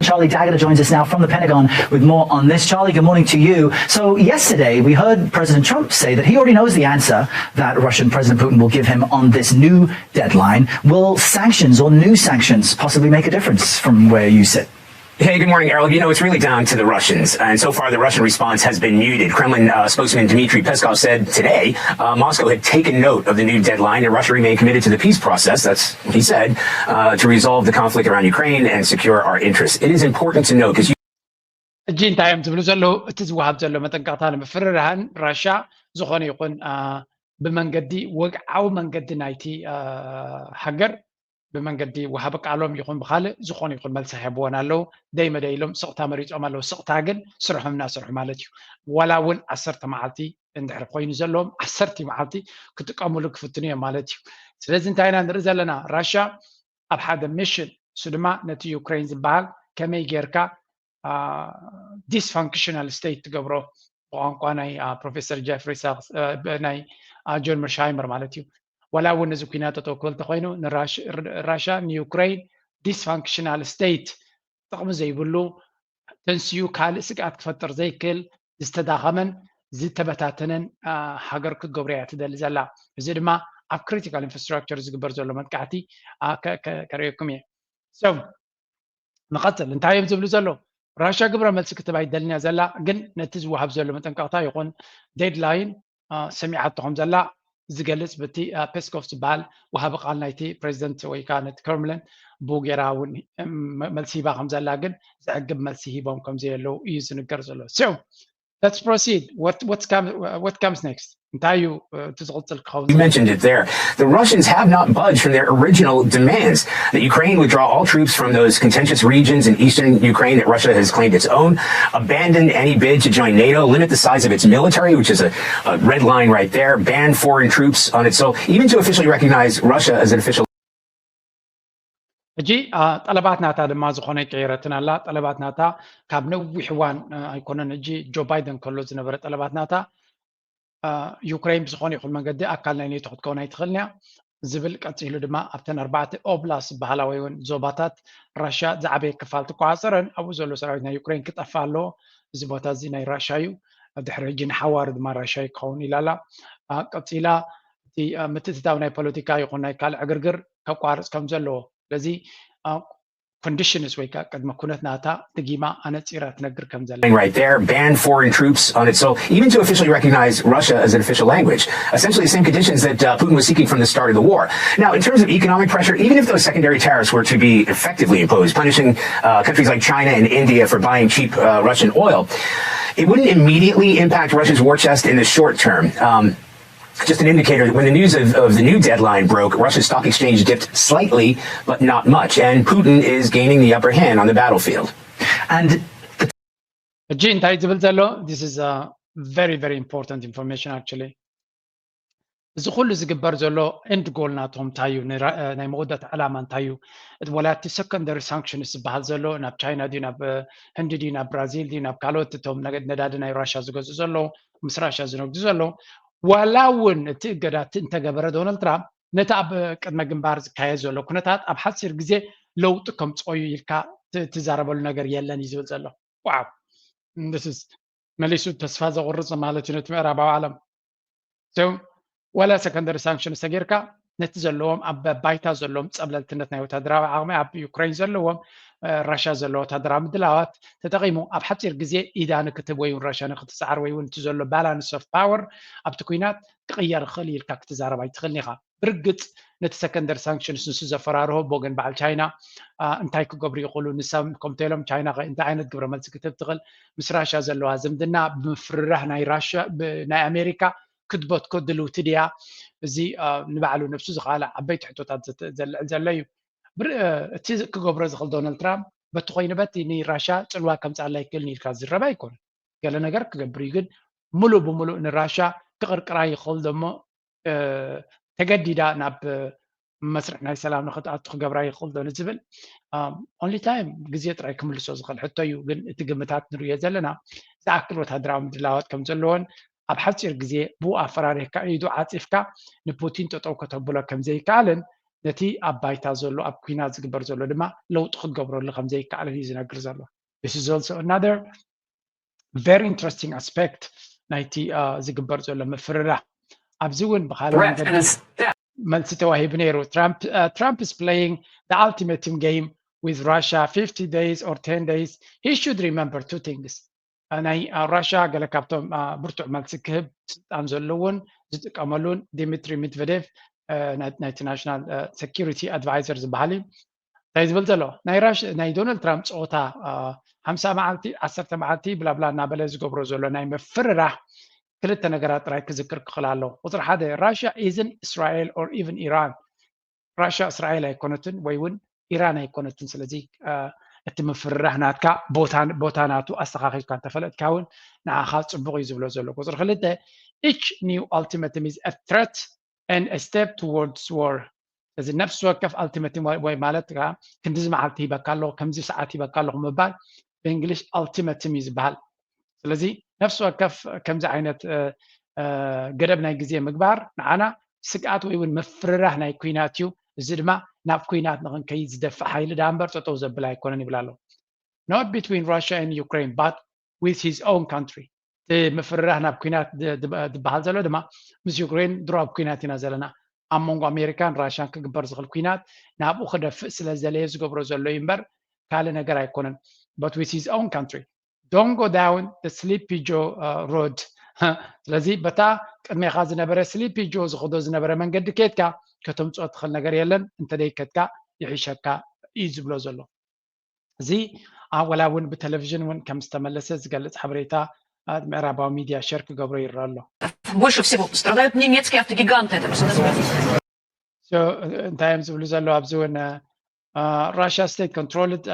Charlie D'Agata joins us now from the Pentagon with more on this. Charlie, good morning to you. So, yesterday we heard President Trump say that he already knows the answer that Russian President Putin will give him on this new deadline. Will sanctions or new sanctions possibly make a difference from where you sit? Hey, good morning, Errol. You know, it's really down to the Russians. And so far, the Russian response has been muted. Kremlin uh, spokesman Dmitry Peskov said today uh, Moscow had taken note of the new deadline and Russia remained committed to the peace process. That's what he said uh, to resolve the conflict around Ukraine and secure our interests. It is important to note because you ሕጂ እንታይ እዮም ዝብሉ ዘለዉ? እቲ ዝወሃብ ዘሎ መጠንቀቕታ ንምፍርራህን ራሻ ዝኾነ ይኹን ብመንገዲ ወግዓዊ መንገዲ ናይቲ ሃገር ብመንገዲ ወሃቢ ቃሎም ይኹን ብካልእ ዝኾነ ይኹን መልሲ ሂቦን ኣለዉ። ደይ መደይ ኢሎም ስቕታ መሪጾም ኣለዉ። ስቕታ ግን ስርሖም እናሰርሑ ማለት እዩ። ዋላ እውን ዓሰርተ መዓልቲ እንድሕር ኮይኑ ዘለዎም ዓሰርተ መዓልቲ ክጥቀምሉ ክፍትኑ እዮም ማለት እዩ። ስለዚ እንታይ ኢና ንርኢ ዘለና? ራሻ ኣብ ሓደ ሚሽን እሱ ድማ ነቲ ዩክሬን ዝበሃል ከመይ ጌርካ dysfunctional state ትገብሮ ብቋንቋ ናይ ፕሮፌሰር ጀፍሪ ሳክስ ናይ ጆን መርሻይመር ማለት እዩ። ዋላ እውን እዚ ኩናት ጠጠው ክብል ተኮይኑ ንራሻ ንዩክሬን dysfunctional state ጥቕሚ ዘይብሉ ተንስዩ ካልእ ስግኣት ክፈጥር ዘይክእል ዝተዳኸመን ዝተበታተነን ሃገር ክትገብሮ እያ ትደሊ ዘላ። እዚ ድማ ኣብ critical infrastructure ዝግበር ዘሎ መጥቃዕቲ ከርእየኩም እየ። So ንቐፅል። እንታይ እዮም ዝብሉ ዘለዉ? ራሻ ግብረ መልሲ ክትህብ ኣይደልን እያ ዘላ፣ ግን ነቲ ዝወሃብ ዘሎ መጠንቀቕታ ይኹን deadline ሰሚዓቶ ከም ዘላ ዝገልፅ በቲ ፔስኮቭ ዝበሃል ወሃቢ ቃል ናይቲ ፕሬዚደንት ወይ ከዓ ነቲ ክረምሊን ብኡ ጌራ እውን መልሲ ሂባ ከም ዘላ ግን ዘዕግብ መልሲ ሂቦም ከም ዘየለዉ እዩ ዝንገር ዘሎ። So let's proceed. What comes next? እንታይ እዩ እቲ ዝቕፅል ክኸውን? You mentioned it there. The Russians have not budged from their original demands that Ukraine withdraw all troops from those contentious regions in eastern Ukraine that Russia has claimed its own, abandon any bid to join NATO, limit the size of its military, which is a, a red line right there, ban foreign troops on its soil, even to officially recognize Russia as an official ሕጂ ጠለባት ናታ ድማ ዝኾነ ቀይረትን ኣላ። ጠለባት ናታ ካብ ነዊሕ እዋን ኣይኮነን፣ ሕጂ ጆ ባይደን ከሎ ዝነበረ ጠለባት ናታ ዩክሬን ብዝኾነ ይኹን መንገዲ ኣካል ናይ ኔቶ ክትከውን ኣይትኽእልን እያ ዝብል ቀፂሉ ድማ ኣብተን ኣርባዕተ ኦብላስ ዝበሃላ ወይ እውን ዞባታት ራሽያ ዝዓበየ ክፋል ትቆፃፀረን ኣብኡ ዘሎ ሰራዊት ናይ ዩክሬን ክጠፍእ ኣለዎ። እዚ ቦታ እዚ ናይ ራሽያ እዩ። ድሕሪ ሕጂ ንሓዋሩ ድማ ራሽያ ክኸውን ኢላ ኣላ። ቀፂላ እቲ ምትእትታው ናይ ፖለቲካ ይኹን ናይ ካልእ ዕግርግር ከቋርፅ ከም ዘለዎ ስለዚ conditions ወይ ከዓ ቅድመ ኩነት ናታ ድጊማ ኣነፂራ ትነግር ከም ዘላ right there, ban foreign troops on its soil, even to officially recognize Russia as an official language. Essentially the same conditions that uh, Putin was seeking from the start of the war. Now, in terms of economic pressure, even if those secondary tariffs were to be effectively imposed, punishing uh, countries like China and India for buying cheap uh, Russian oil, it wouldn't immediately impact Russia's war chest in the short term. Um, just an indicator that when the news of, of the new deadline broke, Russia's stock exchange dipped slightly, but not much, and Putin is gaining the upper hand on the battlefield. And ሕጂ እንታይ ዝብል ዘሎ? This is a very very important information actually። እዚ ኩሉ ዝግበር ዘሎ end goal ናቶም እንታይ እዩ? ናይ መወዳእታ ዕላማ እንታይ እዩ? ወላ እቲ secondary sanctions ዝበሃል ዘሎ ናብ ቻይና ድዩ ናብ ህንዲ ድዩ ናብ ብራዚል ድዩ ናብ ካልኦት እቶም ነዳዲ ናይ ራሻ ዝገዝኡ ዘለዉ ምስ ራሻ ዝነግዱ ዘለዉ ዋላ እውን እቲ እገዳ እንተገበረ ዶናልድ ትራምፕ ነቲ ኣብ ቅድመ ግንባር ዝካየድ ዘሎ ኩነታት ኣብ ሓፂር ግዜ ለውጢ ከምፅኦ እዩ ኢልካ ትዛረበሉ ነገር የለን እዩ ዝብል ዘሎ። ዋው መሊሱ ተስፋ ዘቑርፅ ማለት እዩ ነቲ ምዕራባዊ ዓለም። ዋላ secondary sanctions ተጌርካ ነቲ ዘለዎም ኣብ ባይታ ዘለዎም ፀብለልትነት ናይ ወታደራዊ ዓቕሚ ኣብ ዩክሬን ዘለዎም ራሽያ ዘለዎ ወታደራዊ ምድላዋት ተጠቒሙ ኣብ ሓፂር ግዜ ኢዳ ንክትህብ ወይ እውን ራሽያ ንክትሰዓር ወይ እውን እቲ ዘሎ balance of power ኣብቲ ኩናት ክቕየር ይኽእል ኢልካ ክትዛረብ ኣይትኽእልን ኢኻ። ብርግፅ ነቲ secondary sanctions ንሱ ዘፈራርሆ ብወገን በዓል ቻይና እንታይ ክገብሩ ይኽእሉ ንሳብ ከምተ ኢሎም ቻይና እንታይ ዓይነት ግብረ መልሲ ክትህብ ትኽእል ምስ ራሽያ ዘለዋ ዝምድና ብምፍርራህ ናይ ራሽያ ናይ ኣሜሪካ ክትበትኮ ድልውቲ ድያ? እዚ ንባዕሉ ነብሱ ዝኸኣለ ዓበይቲ ሕቶታት ዘልዕል ዘሎ እዩ። እቲ ክገብሮ ዝኽእል ዶናልድ ትራምፕ በቲ ኮይኑ በቲ ንራሻ ፅልዋ ከምፅኣላ ይክእልን ኢልካ ዝረብ ኣይኮነ። ገለ ነገር ክገብር እዩ ግን ሙሉእ ብሙሉእ ንራሻ ክቕርቅራ ይኽእል ደሞ ተገዲዳ ናብ መስርሕ ናይ ሰላም ንክትኣቱ ክገብራ ይኽእል ዶ ንዝብል only time ግዜ ጥራይ ክምልሶ ዝኽእል ሕቶ እዩ። ግን እቲ ግምታት ንርእዮ ዘለና ዝኣክል ወታደራዊ ምድላዋት ከም ዘለዎን ኣብ ሓፂር ግዜ ብኡ ኣፈራሪህካ ኢዱ ዓፂፍካ ንፑቲን ጠጠው ከተብሎ ከም ዘይከኣልን ነቲ ኣብ ባይታ ዘሎ ኣብ ኩናት ዝግበር ዘሎ ድማ ለውጢ ክትገብረሉ ከም ዘይከኣልን እዩ ዝነግር ዘሎ። This is also another very interesting aspect ናይቲ ዝግበር ዘሎ ምፍርራህ። ኣብዚ እውን ብካልእ መንገዲ መልሲ ተዋሂቡ ነይሩ። Trump is playing the ultimatum game with Russia, fifty days or ten days. He should remember two things. ናይ ራሽያ ገለ ካብቶም ብርቱዕ መልሲ ክህብ ስልጣን ዘለዎን ዝጥቀመሉን ዲሚትሪ ሚድቨዴቭ ናይቲ ናሽናል ሰኪሪቲ ኣድቫይዘር ዝበሃል እዩ። እንታይ ዝብል ዘሎ ናይ ራሽ ናይ ዶናልድ ትራምፕ ፀወታ ሓምሳ መዓልቲ ዓሰርተ መዓልቲ ብላብላ እናበለ ዝገብሮ ዘሎ ናይ ምፍርራህ ክልተ ነገራት ጥራይ ክዝክር ክኽእል ኣለዎ። ቁፅሪ ሓደ ራሽያ ኢዝን እስራኤል ኦር ኢቨን ኢራን። ራሽያ እስራኤል ኣይኮነትን ወይ እውን ኢራን ኣይኮነትን። ስለዚ እቲ ምፍርራህ ናትካ ቦታ ናቱ ኣስተኻኺልካ እንተፈለጥካ እውን ንዓኻ ፅቡቕ እዩ ዝብሎ ዘሎ። ቁፅሪ ክልተ each new ultimatum is a threat and a step towards war። ስለዚ ነፍሲ ወከፍ ኣልቲመትም ወይ ማለት ክንዲዚ መዓልቲ ሂበካ ኣለኹ ከምዚ ሰዓት ሂበካ ኣለኹ ምባል ብእንግሊሽ ኣልቲመትም እዩ ዝበሃል። ስለዚ ነፍሲ ወከፍ ከምዚ ዓይነት ገደብ ናይ ግዜ ምግባር ንዓና ስግኣት ወይ እውን ምፍርራህ ናይ ኩናት እዩ። እዚ ድማ ናብ ኩናት ንክንከይድ ዝደፍእ ሓይሊ ደኣ እምበር ጠጠው ዘብል ኣይኮነን ይብል ኣሎ። Not between Russia and Ukraine but with his own country። እቲ ምፍርራህ ናብ ኩናት ዝበሃል ዘሎ ድማ ምስ ዩክሬን ድሮ ኣብ ኩናት ኢና ዘለና። ኣብ መንጎ ኣሜሪካን ራሽያን ክግበር ዝኽእል ኩናት ናብኡ ክደፍእ ስለ ዝደለየ ዝገብሮ ዘሎ እዩ እምበር ካልእ ነገር ኣይኮነን። But with his own country don't go down the sleepy joe road። ስለዚ በታ ቅድሜኻ ዝነበረ ስሊፒ ጆ ዝኸዶ ዝነበረ መንገዲ ኬድካ ከተምፅኦ ትኽእል ነገር የለን። እንተደይከድካ ይሕሸካ እዩ ዝብሎ ዘሎ። እዚ ወላ እውን ብቴሌቪዥን እውን ከም ዝተመለሰ ዝገልፅ ሓበሬታ ምዕራባዊ ሚድያ ሸር ክገብሮ ይረአ ኣሎ። Больше всего пострадают немецкие автогиганты. እንታይ እዮም ዝብሉ ዘለዉ ኣብዚ እውን Russia state controlled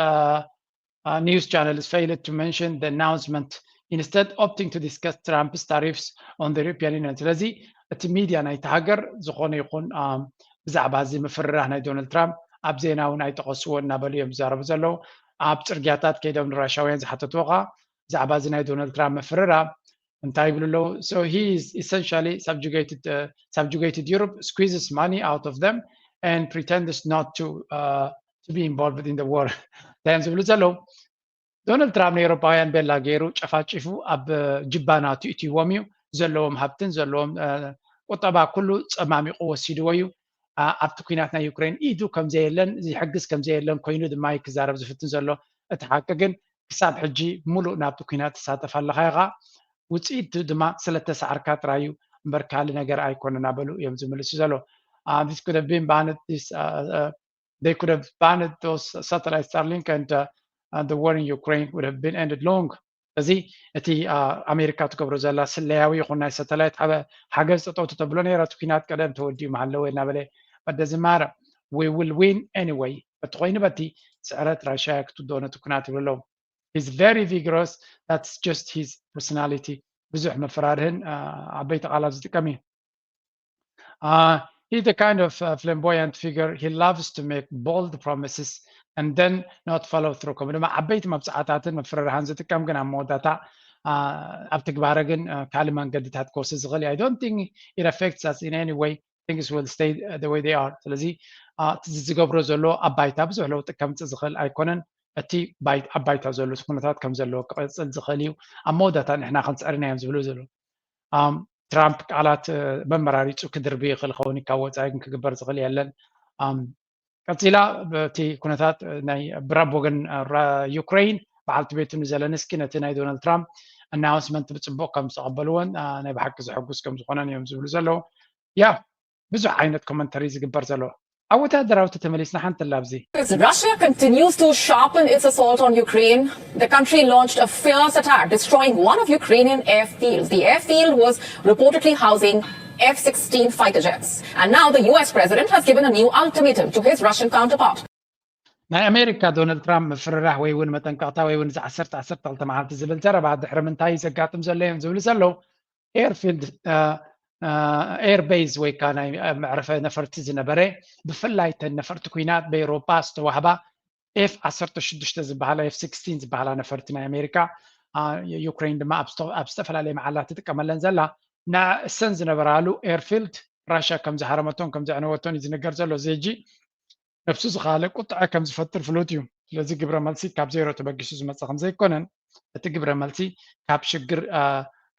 news channels failed to mention the announcement, instead opting to discuss Trump's tariffs on the European Union። ስለዚ እቲ ሚድያ ናይቲ ሃገር ዝኾነ ይኹን ብዛዕባ እዚ ምፍርራህ ናይ ዶናልድ ትራምፕ ኣብ ዜና እውን ኣይጠቐስዎ እናበሉ እዮም ዝዛረቡ ዘለዉ። ኣብ ፅርግያታት ከይዶም ንራሻውያን ዝሓተትዎ ከዓ ብዛዕባ እዚ ናይ ዶናልድ ትራምፕ ምፍርራህ እንታይ ይብሉ ኣለዉ? So he is essentially subjugated, uh, subjugated Europe, squeezes money out of them and pretends not to, uh, to be involved in the war. እንታይ እዮም ዝብሉ ዘለዉ? ዶናልድ ትራምፕ ንኤውሮፓውያን ቤላ ገይሩ ጨፋጭፉ ኣብ ጅባናቱ እትይዎም እዩ። ዘለዎም ሃብትን ዘለዎም ቁጠባ ኩሉ ፀማሚቑ ወሲድዎ እዩ። ኣብቲ ኩናት ናይ ዩክሬን ኢዱ ከምዘየለን ዝሕግዝ ከምዘየለን ኮይኑ ድማ እዩ ክዛረብ ዝፍትን ዘሎ። እቲ ሓቂ ግን ክሳብ ሕጂ ሙሉእ ናብቲ ኩናት ትሳተፍ ኣለኻ ኢኻ። ውፅኢቱ ድማ ስለተሳዕርካ ጥራይ እዩ እምበር ካልእ ነገር ኣይኮነን እናበሉ እዮም ዝምልሱ ዘለዉ። This could have been banned, this, uh, uh, they could have banned those satellites Starlink and, uh, and the war in Ukraine would have been ended long. እዚ እቲ ኣሜሪካ ትገብሮ ዘላ ስለያዊ ይኹን ናይ ሳተላይት ሓገዝ ጠጠው ተተብሎ ነይራ እቲ ኩናት ቀደም ተወዲኡ ምሃለወ እናበለ በደ ዝማረ we will win anyway በቲ ኮይኑ በቲ ስዕረት ራሽያ ክትውድኦ ነቲ ኩናት ይብሉ ኣለዉ። He's very vigorous, that's just his personality። ብዙሕ መፈራርህን ዓበይቲ ቃላት ዝጥቀም እዩ። Uh, he's the kind of uh, flamboyant figure. He loves to make bold promises and then not follow through. ከም ድማ ዓበይቲ መብፅዓታትን ምፍርራህን ዝጥቀም ግን ኣብ መወዳእታ ኣብ ትግባረ ግን ካልእ መንገድታት ክወስድ ዝኽእል እዩ። I don't think it affects us in any way. Things will stay the way they are። ስለዚ ዝገብሮ ዘሎ ኣብ ባይታ ብዙሕ ለውጢ ከምፅእ ዝኽእል ኣይኮነን። እቲ ኣብ ባይታ ዘሎ ኩነታት ከም ዘለዎ ክቕፅል ዝኽእል እዩ። ኣብ መወዳእታ ንሕና ክንፅዕር ኢና እዮም ዝብሉ ዘለዉ። ትራምፕ ቃላት መመራሪፁ ክድርቢ ይኽእል ኸውን ካብ ወፃኢ ግን ክግበር ዝኽእል የለን። ቀፂላ በቲ ኩነታት ናይ ብራብ ወገን ዩክሬን በዓልቲ ቤቱ ንዘለንስኪ ነቲ ናይ ዶናልድ ትራምፕ ኣናውንስመንት ብፅቡቅ ከም ዝተቐበልዎን ናይ ብሓቂ ዘሐጉስ ከም ዝኾነን እዮም ዝብሉ ዘለዉ። ያ ብዙሕ ዓይነት ኮመንተሪ ዝግበር ዘሎ ኣብ ወታደራዊ ተተመሊስና ሓንቲ ላብዚ As Russia continues to sharpen its assault on Ukraine, the country launched a fierce attack, destroying one of Ukrainian airfields. The airfield was reportedly housing F sixteen fighter jets. And now the U S president has given a new ultimatum to his Russian counterpart. ናይ ኣሜሪካ ዶናልድ ትራምፕ ምፍርራህ ወይ እውን መጠንቀቕታ ወይ እውን እዚ ዓሰርተ ዓሰርተ ክልተ መዓልቲ ዝብል ዘረባ ድሕሪ ምንታይ ዘጋጥም ዘሎ እዮም ዝብሉ ዘለዉ ኤርፊልድ ኤርቤዝ ወይ ከዓ ናይ መዕረፈ ነፈርቲ ዝነበረ ብፍላይ ተን ነፈርቲ ኩናት በኤሮፓ ዝተዋህባ ኤፍ ዓሰርተ ሽዱሽተ ዝበሃላ ኤፍ ስክስቲን ዝበሃላ ነፈርቲ ናይ ኣሜሪካ ዩክሬን ድማ ኣብ ዝተፈላለየ መዓላት ትጥቀመለን ዘላ ንእሰን ዝነበራሉ ኤርፊልድ ራሽያ ከም ዝሃረመቶን ከም ዘዕነወቶን እዩ ዝነገር ዘሎ እዚ ሕጂ ነብሱ ዝኻለ ቁጥዐ ከም ዝፈጥር ፍሉጥ እዩ። ስለዚ ግብረ መልሲ ካብ ዜሮ ተበጊሱ ዝመጽእ ከም ዘይኮነን፣ እቲ ግብረ መልሲ ካብ ሽግር፣ አ፣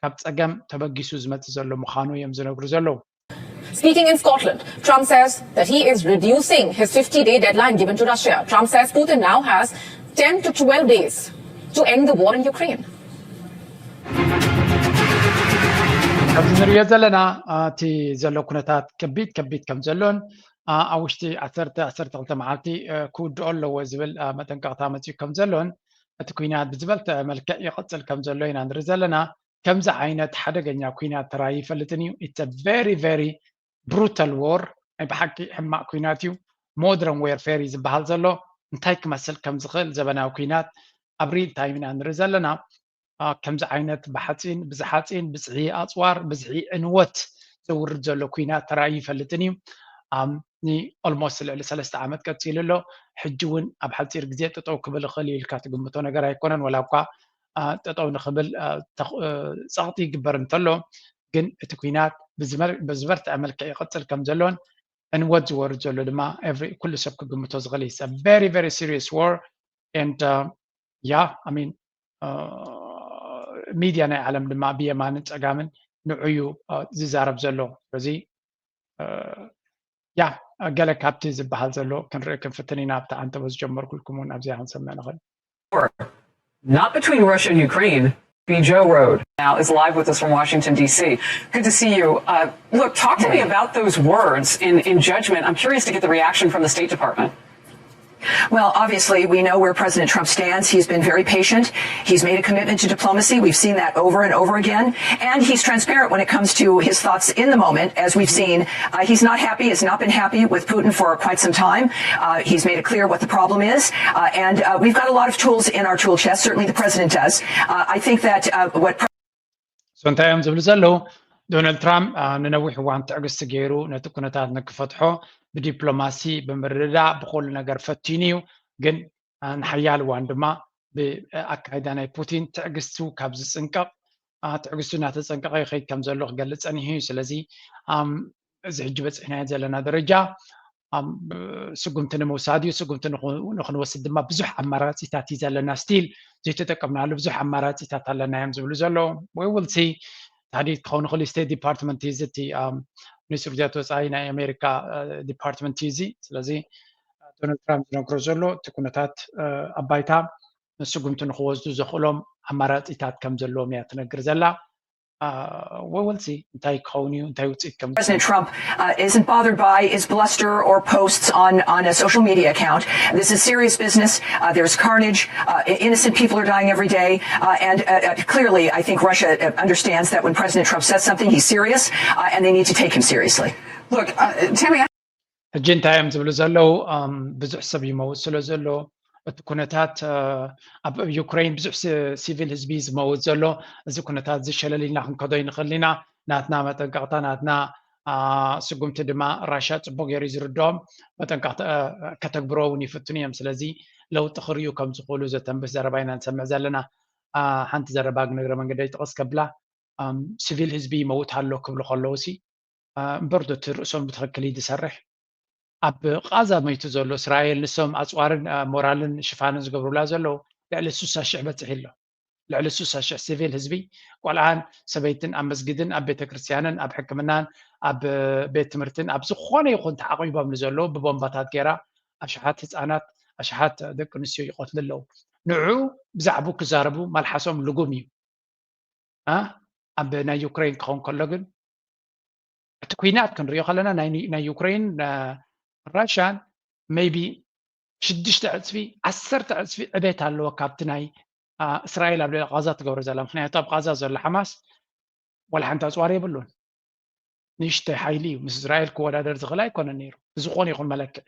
ካብ ጸገም ተበጊሱ ዝመጽእ ዘሎ ምዃኑ እዮም ዝነግሩ ዘለዉ። Speaking in Scotland, Trump says that he is reducing his fifty day deadline given to Russia. Trump says Putin now has ten to twelve days to end the war in Ukraine. ከምዚ ንሪኦ ዘለና፣ አ፣ እቲ ዘሎ ኩነታት ከቢድ ከቢድ ከም ዘሎን፣ አ፣ ኣብ ውሽጢ ዓሰርተ ዓሰርተ ክልተ መዓልቲ፣ አ፣ ክውድኦ ኣለዎ ዝብል፣ አ፣ መጠንቀቕታ መፂኡ ከም ዘሎን፣ እቲ ኩናት ብዝበልተ መልክዕ ይቕፅል ከም ዘሎ ኢና ንርኢ ዘለና። ከምዚ ዓይነት ሓደገኛ ኩናት ተራእዩ ይፈልጥን እዩ። It's a very, very brutal war። ናይ ብሓቂ ሕማቕ ኩናት እዩ። Modern warfare እዩ ዝበሃል ዘሎ። እንታይ ክመስል ከም ዝኽእል ዘበናዊ ኩናት ኣብ real time ኢና ንርኢ ዘለና። አ፣ ከምዚ ዓይነት ብሓፂን፣ ብዝሓፂን፣ ብዝሒ ኣፅዋር፣ ብዝሒ ዕንወት ዘውርድ ዘሎ ኩናት ተራእዩ ይፈልጥን እዩ። ኣም፣ ን almost ልዕሊ ሰለስተ ዓመት ቀፂሉ ኣሎ። ሕጂ እውን ኣብ ሓፂር ግዜ ጠጠው ክብል ይኽእል እዩ ኢልካ ትግምቶ ነገር ኣይኮነን። ወላ እኳ፣ አ፣ ጠጠው ንኽብል፣ አ፣ ተኽ-፣ እ፣ ጸቕጢ ይግበር እንተሎ፣ ግን እቲ ኩናት ብዝመር-፣ ብዝበርትዐ መልክዕ ይቕጽል ከም ዘሎን ዕንወት ዝወርድ ዘሎ ድማ every፣ ኩሉ ሰብ ክግምቶ ዝኽእል እዩ። It's a very, very serious war and, uh, yeah, I mean, አ፣ ሚድያ ናይ ዓለም ድማ ብየማንን ጸጋምን ንዑዩ፣ አ፣ ዝዛረብ ዘሎ። ስለዚ፣ አ፣ ያ፣ ገለ ካብቲ ዝበሃል ዘሎ ክንርኢ ክንፍትን ኢና። ኣብቲ ኣንተቦ ዝጀመርኩልኩም እውን ኣብዚኣ ክንሰምዕ ንኽእል። Not between Russia and Ukraine. Be Joe Road now is live with us from Washington, D C. Good to see you. Uh, look, talk to me about those words in, in judgment. I'm curious to get the reaction from the State Department. Well, obviously, we know where President Trump stands. He's been very patient. He's made a commitment to diplomacy. We've seen that over and over again. And he's transparent when it comes to his thoughts in the moment, as we've seen. Uh, he's not happy, has not been happy with Putin for quite some time. Uh, he's made it clear what the problem is. Uh, and uh, we've got a lot of tools in our tool chest. Certainly the president does. Uh, I think that uh, what So እንታይ እዮም ዝብሉ ዘለዉ? ዶናልድ ትራምፕ፣ አ፣ ንነዊሕ እዋን ትዕግስቲ ገይሩ ነቲ ኩነታት ንክፈትሖ ብዲፕሎማሲ ብምርድዳእ ብኹሉ ነገር ፈቲኑ እዩ። ግን፣ አ፣ ንሓያል እዋን ድማ ብኣካይዳ ናይ ፑቲን ትዕግስቱ ካብ ዝጽንቀቕ፣ አ፣ ትዕግስቱ እናተጸንቀቐ ይኸይድ ከም ዘሎ ክገልጽ ጸኒሑ እዩ። ስለዚ፣ ኣም፣ እዚ ሕጂ በጺሕናዮ ዘለና ደረጃ፣ ኣም፣ ስጉምቲ ንምውሳድ እዩ። ስጉምቲ ንኹ-፣ ንኽንወስድ ድማ ብዙሕ ኣማራጺታት እዩ ዘለና። ስቲል ዘይተጠቀምናሉ ብዙሕ ኣማራጺታት ኣለና እዮም ዝብሉ ዘለዉ። We will see። ታዲት ክኸውን ይኽእል፣ ስቴት ዲፓርትመንት እዩ እዚ፣ እቲ፣ ኣም፣ ሚኒስትር ጉዳያት ወጻኢ ናይ ኣሜሪካ፣ እ፣ ዲፓርትመንት እዩ እዚ። ስለዚ ዶናልድ ትራምፕ ዝነግሮ ዘሎ እቲ ኩነታት፣ እ፣ ኣብ ባይታ ስጉምቲ ንኽወስዱ ዘኽእሎም ኣማራጺታት ከም ዘለዎም እያ ትነግር ዘላ። እ፣ we will see እንታይ ክኸውን እዩ፣ እንታይ ውጽኢት ከም President Trump uh, isn't bothered by is bluster or posts on, on a social media account. This is serious business. Uh, there's carnage. Uh, i- innocent people are dying every day. Uh, and uh, uh, clearly, I think Russia uh, understands that when President Trump says something, he's serious, uh, and they need to take him seriously. Look, uh, Tammy, I ሕጂ እንታይ እዮም ዝብሉ ዘለዉ? ኣም፣ ብዙሕ ሰብ ይመውት ስለ ዘሎ፣ እቲ ኩነታት፣ እ፣ ኣብ ዩክሬን ብዙሕ ሲ-፣ ሲቪል ህዝቢ ዝመውት ዘሎ፣ እዚ ኩነታት እዚ ሸለል ኢልና ክንከዶ ይንኽእል ኢና። ናትና መጠንቀቕታ፣ ናትና፣ አ፣ ስጉምቲ ድማ ራሻ ጽቡቕ ገይሩ እዩ ዝርድኦም። መጠንቀቕታ፣ እ፣ ከተግብሮ እውን ይፍትኑ እዮም። ስለዚ ለውጢ ክርእዩ ከም ዝኽእሉ ዘተንብህ ዘረባ ኢና ንሰምዕ ዘለና። አ፣ ሓንቲ ዘረባ ግን እግረ መንገደይ ጥቕስ ከብላ፣ ኣም፣ ሲቪል ህዝቢ ይመውት ኣሎ ክብሉ ከለዉ ሲ፣ አ፣ እምበር ዶ እቲ ርእሶም ብትኽክል እዩ ዝሰርሕ? ኣብ ቃዛ መይቱ ዘሎ እስራኤል ንሶም ኣጽዋርን፣ አ፣ ሞራልን ሽፋንን ዝገብሩላ ዘለዉ ልዕሊ ስሳ ሽሕ በጺሑ ኣሎ። ልዕሊ ስሳ ሽሕ ሲቪል ህዝቢ፣ ቆልዓን ሰበይትን ኣብ መስጊድን ኣብ ቤተ ክርስቲያንን ኣብ ሕክምናን ኣብ ቤት ትምህርትን ኣብ ዝኾነ ይኹን ተዓቒቦም ንዘለዉ ብቦምባታት ገይራ ኣሽሓት ህጻናት፣ ኣሽሓት ደቂ ኣንስትዮ ይቐትሉ ኣለዉ። ንዑ ብዛዕባኡ ክዛረቡ መልሓሶም ልጉም እዩ። አ? ኣብ ናይ ዩክሬን ክኸውን ከሎ ግን እቲ ኩናት ክንሪኦ ከለና ናይ ኒ-፣ ናይ ዩክሬን፣ አ፣ ራሽያን ሜይቢ ሽዱሽተ ዕጽፊ፣ ዓሰርተ ዕጽፊ ዕቤት ኣለዎ ካብቲ ናይ፣ አ፣ እስራኤል ኣብ ልዕሊ ቃዛ ትገብሮ ዘላ። ምኽንያቱ ኣብ ቃዛ ዘሎ ሓማስ ዋላ ሓንቲ ኣጽዋር የብሉን። ንእሽተይ ሓይሊ እዩ። ምስ እስራኤል ክወዳደር ዝኽእል ኣይኮነን ነይሩ ብዝኾነ ይኹን መለክዒ።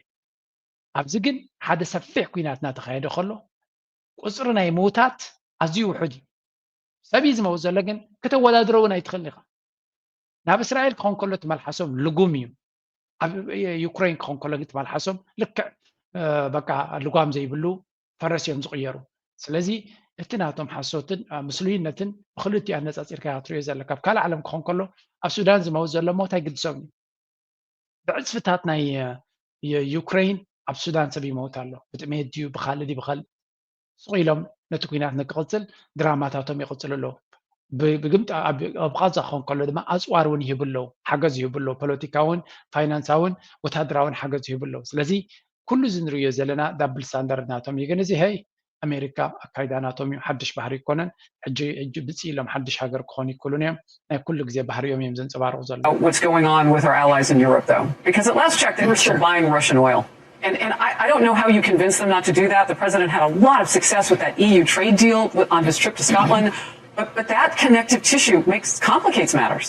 ኣብዚ ግን ሓደ ሰፊሕ ኩናት እናተኻየደ ከሎ ቁጽሪ ናይ ምውታት ኣዝዩ ውሑድ እዩ። ሰብ እዩ ዝመውት ዘሎ፣ ግን ክተወዳድሮ እውን ኣይትኽእልን ኢኻ። ናብ እስራኤል ክኸውን ከሎ እቲ መልሓሶም ልጉም እዩ። ኣብ ዩክሬን ክኸውን ከሎ ግን እቲ መልሓሶም ልክዕ፣ እ፣ በቃ ልጓም ዘይብሉ ፈረስ እዮም ዝቕየሩ። ስለዚ እቲ ናቶም ሓሶትን፣ እ፣ ምስሉይነትን ብክልቲኡ ኣነጻጺርካ ኢኻ ትርእዮ ዘለካ። ኣብ ካልእ ዓለም ክኸውን ከሎ ኣብ ሱዳን ዝመውት ዘሎ ሞት ኣይግድሶም እዩ። ብዕጽፍታት ናይ፣ እ፣ ዩ-፣ ዩክሬን ኣብ ሱዳን ሰብ ይመውት ኣሎ። ብጥሜት ድዩ ብኻልእ ድዩ ብኻልእ ስቕ ኢሎም ነቲ ኲናት ንክቕጽል ድራማታቶም ይቕጽሉ ኣለዉ። ብ- ብግምጣ ኣብ ኣብ ቓዛ ክኸውን ከሎ ድማ ኣጽዋር እውን ይህቡ ኣለዉ፣ ሓገዝ ይህቡ ኣለዉ፣ ፖለቲካውን ፋይናንሳውን ወታደራውን ሓገዝ ይህቡ ኣለዉ። ስለዚ ኩሉ እዚ ንርእዮ ዘለና ዳብል ስታንዳርድ ናቶም እዩ። ግን እዚ ሀይ ኣሜሪካ ኣካይዳ ናቶም እዩ፣ ሓድሽ ባህሪ ይኮነን። ሕጂ ሕጂ ብጽእ ኢሎም ሓድሽ ሃገር ክኾኑ ይክእሉን እዮም። ናይ ኩሉ ግዜ ባህሪኦም እዮም ዘንጸባርቑ ዘለዉ። What's going on with our allies in Europe, though? Because at last check, they were still buying Russian oil. And, and I, I don't know how you convince them not to do that. The president had a lot of success with that E U trade deal with, on his trip to Scotland. But, but that connective tissue makes complicates matters.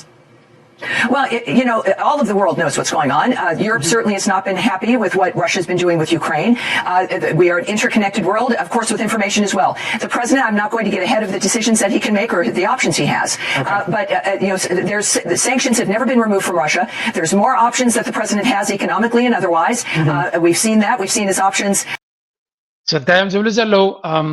Well, it, you know, all of the world knows what's going on. Uh, Europe certainly has not been happy with what Russia's been doing with Ukraine. Uh, we are an interconnected world, of course, with information as well. The president, I'm not going to get ahead of the decisions that he can make or the options he has. Uh, but uh, uh, you know, s- there's the sanctions have never been removed from Russia. There's more options that the president has economically and otherwise. Uh, we've seen that. We've seen his options. ሰንታይ እዮም ዝብሉ ዘለዉ? እም፣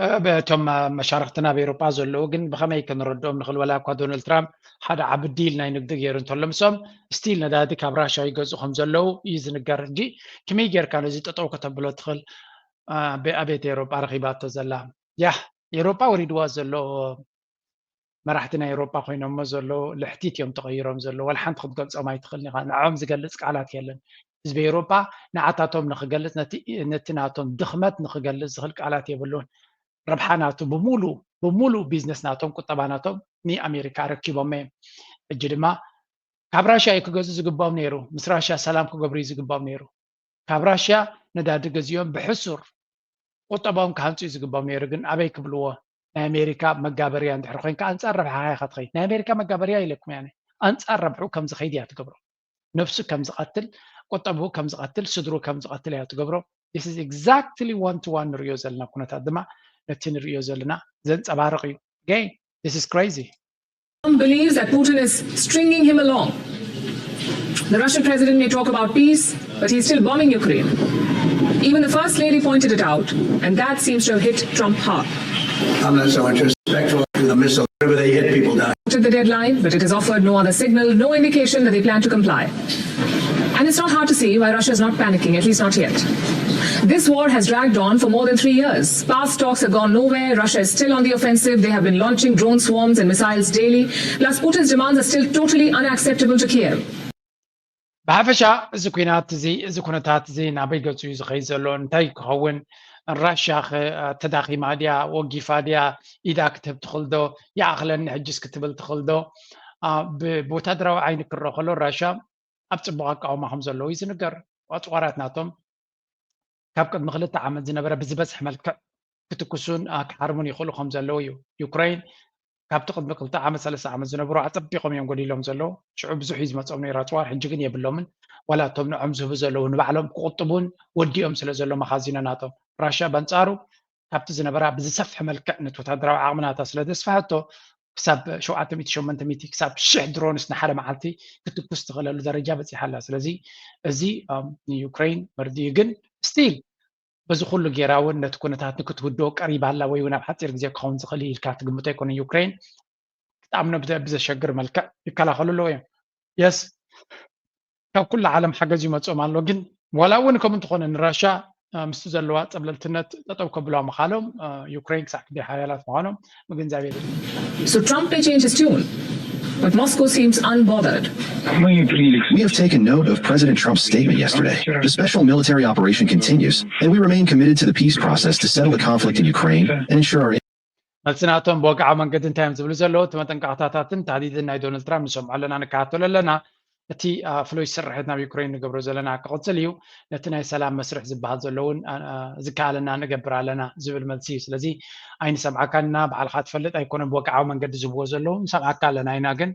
እ፣ እቶም መሻርክትና ኣብ ኤሮጳ ዘለዉ ግን ብኸመይ ክንረድኦም ንኽእል? ወላ እኳ ዶናልድ ትራምፕ ሓደ ዓቢ ዲል ናይ ንግዲ ገይሩ እንተሎ፣ ምስኦም ስቲል ነዳዲ ካብ ራሻ ይገዝኡ ከም ዘለዉ እዩ ዝንገር። እንጂ ከመይ ጌርካ ነዚ ጠጠው ከተብሎ ትኽእል? እ፣ ኣበ- ኣቤት ኤሮጳ ረኺባቶ ዘላ። ያ ኤሮጳ ወሪድዋ ዘሎ መራሕቲ ናይ ኤሮጳ ኮይኖሞ ዘለዉ ልሕቲት እዮም ተቐይሮም ዘለዉ። ዋላ ሓንቲ ክትገልጾም ኣይትኽእልን ኢኻ። ንዕኦም ዝገልጽ ቃላት የለን። ህዝቢ ኤሮጳ ንዓታቶም ንኽገልጽ ነቲ ነቲ ናቶም ድኽመት ንኽገልጽ ዝኽእል ቃላት የብሉን። ረብሓ ናቱ ብሙሉ ብሙሉ ቢዝነስ ናቶም ቁጠባ ናቶም ንኣሜሪካ ኣረኪቦሞ እዮም። ሕጂ ድማ ካብ ራሽያ እዩ ክገዝኡ ዝግባኦም ነይሩ። ምስ ራሽያ ሰላም ክገብሩ እዩ ዝግባኦም ነይሩ። ካብ ራሽያ ነዳዲ ገዚኦም ብሕሱር ቁጠባኦም ክሃንጹ እዩ ዝግባኦም ነይሩ። ግን ኣበይ ክብልዎ? ናይ ኣሜሪካ መጋበርያ እንድሕር ኮይንካ ኣንጻር ረብሓኻ ኢኻ ትኸይድ። ናይ ኣሜሪካ መጋበርያ ኢለኩም ያነ ኣንጻር ረብሑ ከም ዝኸይድ እያ ትገብሮ። ነብሱ ከም ዝቐትል፣ ቁጠብኡ ከም ዝቐትል፣ ስድሩ ከም ዝቐትል እያ ትገብሮ። This is exactly one to one ንሪኦ ዘለና ኩነታት ድማ ነቲ ንሪኦ ዘለና ዘንጸባርቕ እዩ። Again, this is crazy. Trump believes that Putin is stringing him along. The Russian president may talk about peace, but he's still bombing Ukraine. Even the First Lady pointed it out, and that seems to have hit Trump hard. I'm not so interested. Respectful to the missile. Whenever they hit, people die. To the deadline, but it has offered no other signal, no indication that they plan to comply. And it's not hard to see why Russia is not panicking, at least not yet. This war has dragged on for more than three years. Past talks have gone nowhere. Russia is still on the offensive. They have been launching drone swarms and missiles daily. Plus, Putin's demands are still totally unacceptable to Kiev. ብሓፈሻ እዚ ኩናት እዚ እዚ ኩነታት እዚ ናበይ ገጹ እዩ ዝኸይድ ዘሎ? እንታይ ክኸውን? ራሽያ ኸ ተዳኺማ ድያ? ወጊፋ ድያ? ኢዳ ክትህብ ትኽእል ዶ? ይኣኽለኒ ሕጅስ ክትብል ትኽእል ዶ? ብወታደራዊ ዓይኒ ክረአ ከሎ ራሽያ ኣብ ጽቡቕ ኣቃውማ ከም ዘለዉ እዩ ዝንገር። ኣጽዋራት ናቶም ካብ ቅድሚ ክልተ ዓመት ዝነበረ ብዝበዝሐ መልክዕ ክትኩሱን ክሓርሙን ይኽእሉ ከም ዘለዉ እዩ። ዩክሬን ካብቲ ቅድሚ ክልተ ዓመት ሰለስተ ዓመት ዝነበሩ ኣጸቢቖም እዮም ጎዲሎም ዘለዉ። ሽዑ ብዙሕ እዩ ዝመጾም ነይሩ ኣጽዋር፣ ሕጂ ግን የብሎምን። ዋላ እቶም ንዖም ዝህቡ ዘለዉ ንባዕሎም ክቕጥቡን ወዲኦም ስለ ዘሎ መኻዚኖ ናቶም። ራሽያ በንጻሩ ካብቲ ዝነበራ ብዝሰፍሐ መልክዕ ነቲ ወታደራዊ ዓቕሚ ናታ ስለ ዘስፍሐቶ ክሳብ ሸውዓተ ሚእቲ ሸሞንተ ሚእቲ ክሳብ ሽሕ ድሮንስ ንሓደ መዓልቲ ክትኩስ ትኽእለሉ ደረጃ በጺሓ ኣላ። ስለዚ እዚ ንዩክሬን መርድእ እዩ። ግን ስቲል በዚ ኩሉ ጌራ እውን ነቲ ኩነታት ንክትውድኦ ቀሪባ ኣላ ወይ እውን ኣብ ሓፂር ግዜ ክኸውን ዝኽእል ኢልካ ትግምቶ ኣይኮነን። ዩክሬን ክትኣምኖ ብዘሸግር መልክዕ ይከላኸሉ ኣለዉ እዮም። የስ ካብ ኩሉ ዓለም ሓገዝ ይመፅኦም ኣሎ። ግን ዋላ እውን ከም እንትኾነ ንራሻ ምስቲ ዘለዋ ፀብለልትነት ጠጠው ከብልዋ ምኻሎም ዩክሬን ክሳዕ ክንደይ ሓያላት ምዃኖም ምግንዛብ የድሊ። So Trump may change his tune, but Moscow seems unbothered. We have taken note of President Trump's statement yesterday. The special military operation continues, and we remain committed to the peace process to settle the conflict in Ukraine and ensure our መልሲ ናቶም ብወግዓዊ መንገዲ እንታይ እዮም ዝብሉ ዘለዉ? እቲ መጠንቀቕታታትን ታህዲድን ናይ ዶናልድ ትራምፕ ንሰምዖ ኣለና፣ ንከታተሎ ኣለና። እቲ ፍሉይ ስርሒት ናብ ዩክሬን ንገብሮ ዘለና ክቕፅል እዩ። ነቲ ናይ ሰላም መስርሕ ዝበሃል ዘሎ እውን ዝከኣለና ንገብር ኣለና ዝብል መልሲ እዩ። ስለዚ ኣይንሰምዓካን ኢና፣ ባዕልኻ ትፈልጥ ኣይኮነን ብወግዓዊ መንገዲ ዝብዎ ዘለዉ፣ ንሰምዓካ ኣለና ኢና፣ ግን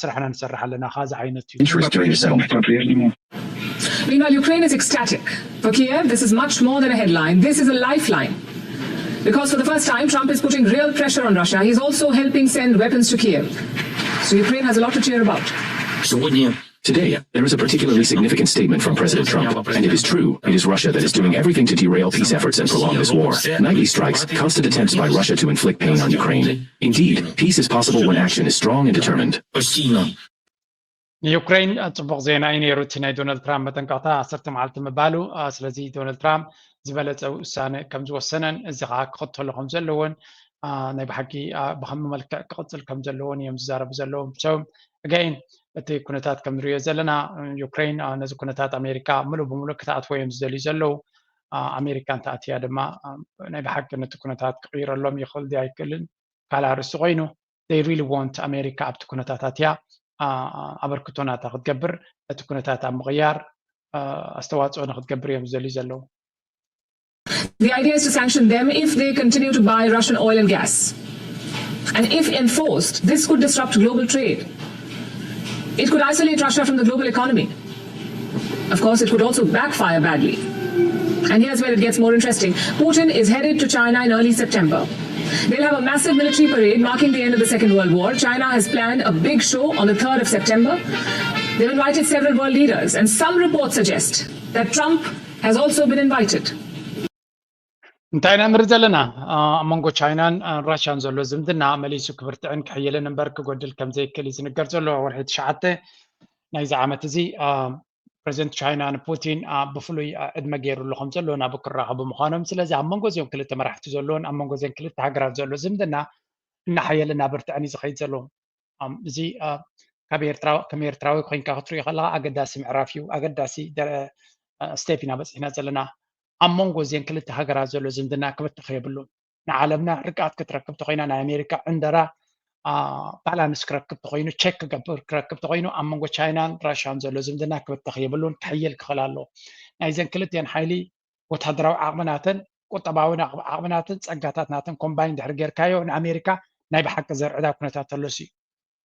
ስራሕና ንሰርሕ ኣለና። ካዚ ዓይነት እዩ። interest during the settlement. Meanwhile, Ukraine is ecstatic. For Kiev, this is much more than a headline. This is a lifeline. Because for the first time, Trump is putting real pressure on Russia. He's also helping send weapons to Kiev. So Ukraine has a lot to cheer about. Сегодня Today, there is a particularly significant statement from President Trump, and it is true, it is Russia that is doing everything to derail peace efforts and prolong this war. Nightly strikes, constant attempts by Russia to inflict pain on Ukraine. Indeed, peace is possible when action is strong and determined. Постійно. ንዩክሬን ጽቡቕ ዜና እዩ ነይሩ እቲ ናይ ዶናልድ ትራምፕ መጠንቀቕታ ዓሰርተ መዓልቲ ምባሉ። ስለዚ ዶናልድ ትራምፕ ዝበለጸ ውሳነ ከም ዝወሰነን እዚ ከዓ ክኽተሎ ከም ዘለዎን ናይ ብሓቂ ብኸም መልክዕ ክቕፅል ከም ዘለዎን እዮም ዝዛረቡ ዘለዉ። So again እቲ ኩነታት ከም ንሪኦ ዘለና ዩክሬን ነዚ ኩነታት ኣሜሪካ ምሉእ ብምሉእ ክትኣትዎ እዮም ዝደልዩ ዘለዉ። ኣሜሪካ እንተኣትያ ድማ ናይ ብሓቂ ነቲ ኩነታት ክቕይረሎም ይኽእል ድዩ ኣይክእልን ካልእ ኣርእስቲ ኮይኑ they really want ኣሜሪካ ኣብቲ ኩነታት ኣትያ ኣበርክቶ ናታ ክትገብር ነቲ ኩነታት ኣብ ምቕያር ኣስተዋፅኦ ንክትገብር እዮም ዝደልዩ ዘለዉ። The idea is to sanction them if they continue to buy Russian oil and gas. And if enforced, this could disrupt global trade. It could isolate Russia from the global economy. Of course, it could also backfire badly. And here's where it gets more interesting. Putin is headed to China in early September. They'll have a massive military parade marking the end of the Second World War. China has planned a big show on the third of September. They've invited several world leaders, and some reports suggest that Trump has also been invited. እንታይ ኢና ንርኢ ዘለና ኣብ መንጎ ቻይናን ራሽያን ዘሎ ዝምድና መሊሱ ክብርትዕን ክሕይልን እምበር ክጎድል ከም ዘይክእል እዩ ዝንገር ዘሎ። ወርሒ ትሽዓተ ናይዚ ዓመት እዚ ፕሬዚደንት ቻይና ንፑቲን ብፍሉይ ዕድመ ገይሩሉ ከም ዘሎ ናብ ክራኸቡ ምዃኖም። ስለዚ ኣብ መንጎ እዚኦም ክልተ መራሕቲ ዘለውን ኣብ መንጎ እዚን ክልተ ሃገራት ዘሎ ዝምድና እናሓየለ እናበርትዐን እዩ ዝኸይድ ዘሎ። እዚ ካብ ኤርትራ ከም ኤርትራዊ ኮይንካ ክትሪኦ ከለካ ኣገዳሲ ምዕራፍ እዩ፣ ኣገዳሲ ስቴፕ ኢና በፂሕና ዘለና። ኣብ መንጎ እዚን ክልተ ሃገራት ዘሎ ዝምድና ክብትኽ የብሉን። ንዓለምና ርግኣት ክትረክብ ተኮይና ናይ ኣሜሪካ ዕንደራ ባላንስ ክረክብ ተኮይኑ ቸክ ክገብር ክረክብ ተኮይኑ ኣብ መንጎ ቻይናን ራሽያን ዘሎ ዝምድና ክብትኽ የብሉን፣ ክሕይል ክኽእል ኣለዎ። ናይዘን ክልቲኤን ሓይሊ ወታደራዊ ዓቕምናተን ቁጠባዊ ዓቕምናትን ፀጋታት ናተን ኮምባይን ድሕሪ ጌርካዮ ንኣሜሪካ ናይ ብሓቂ ዘርዕዳ ኩነታት ተሎሲ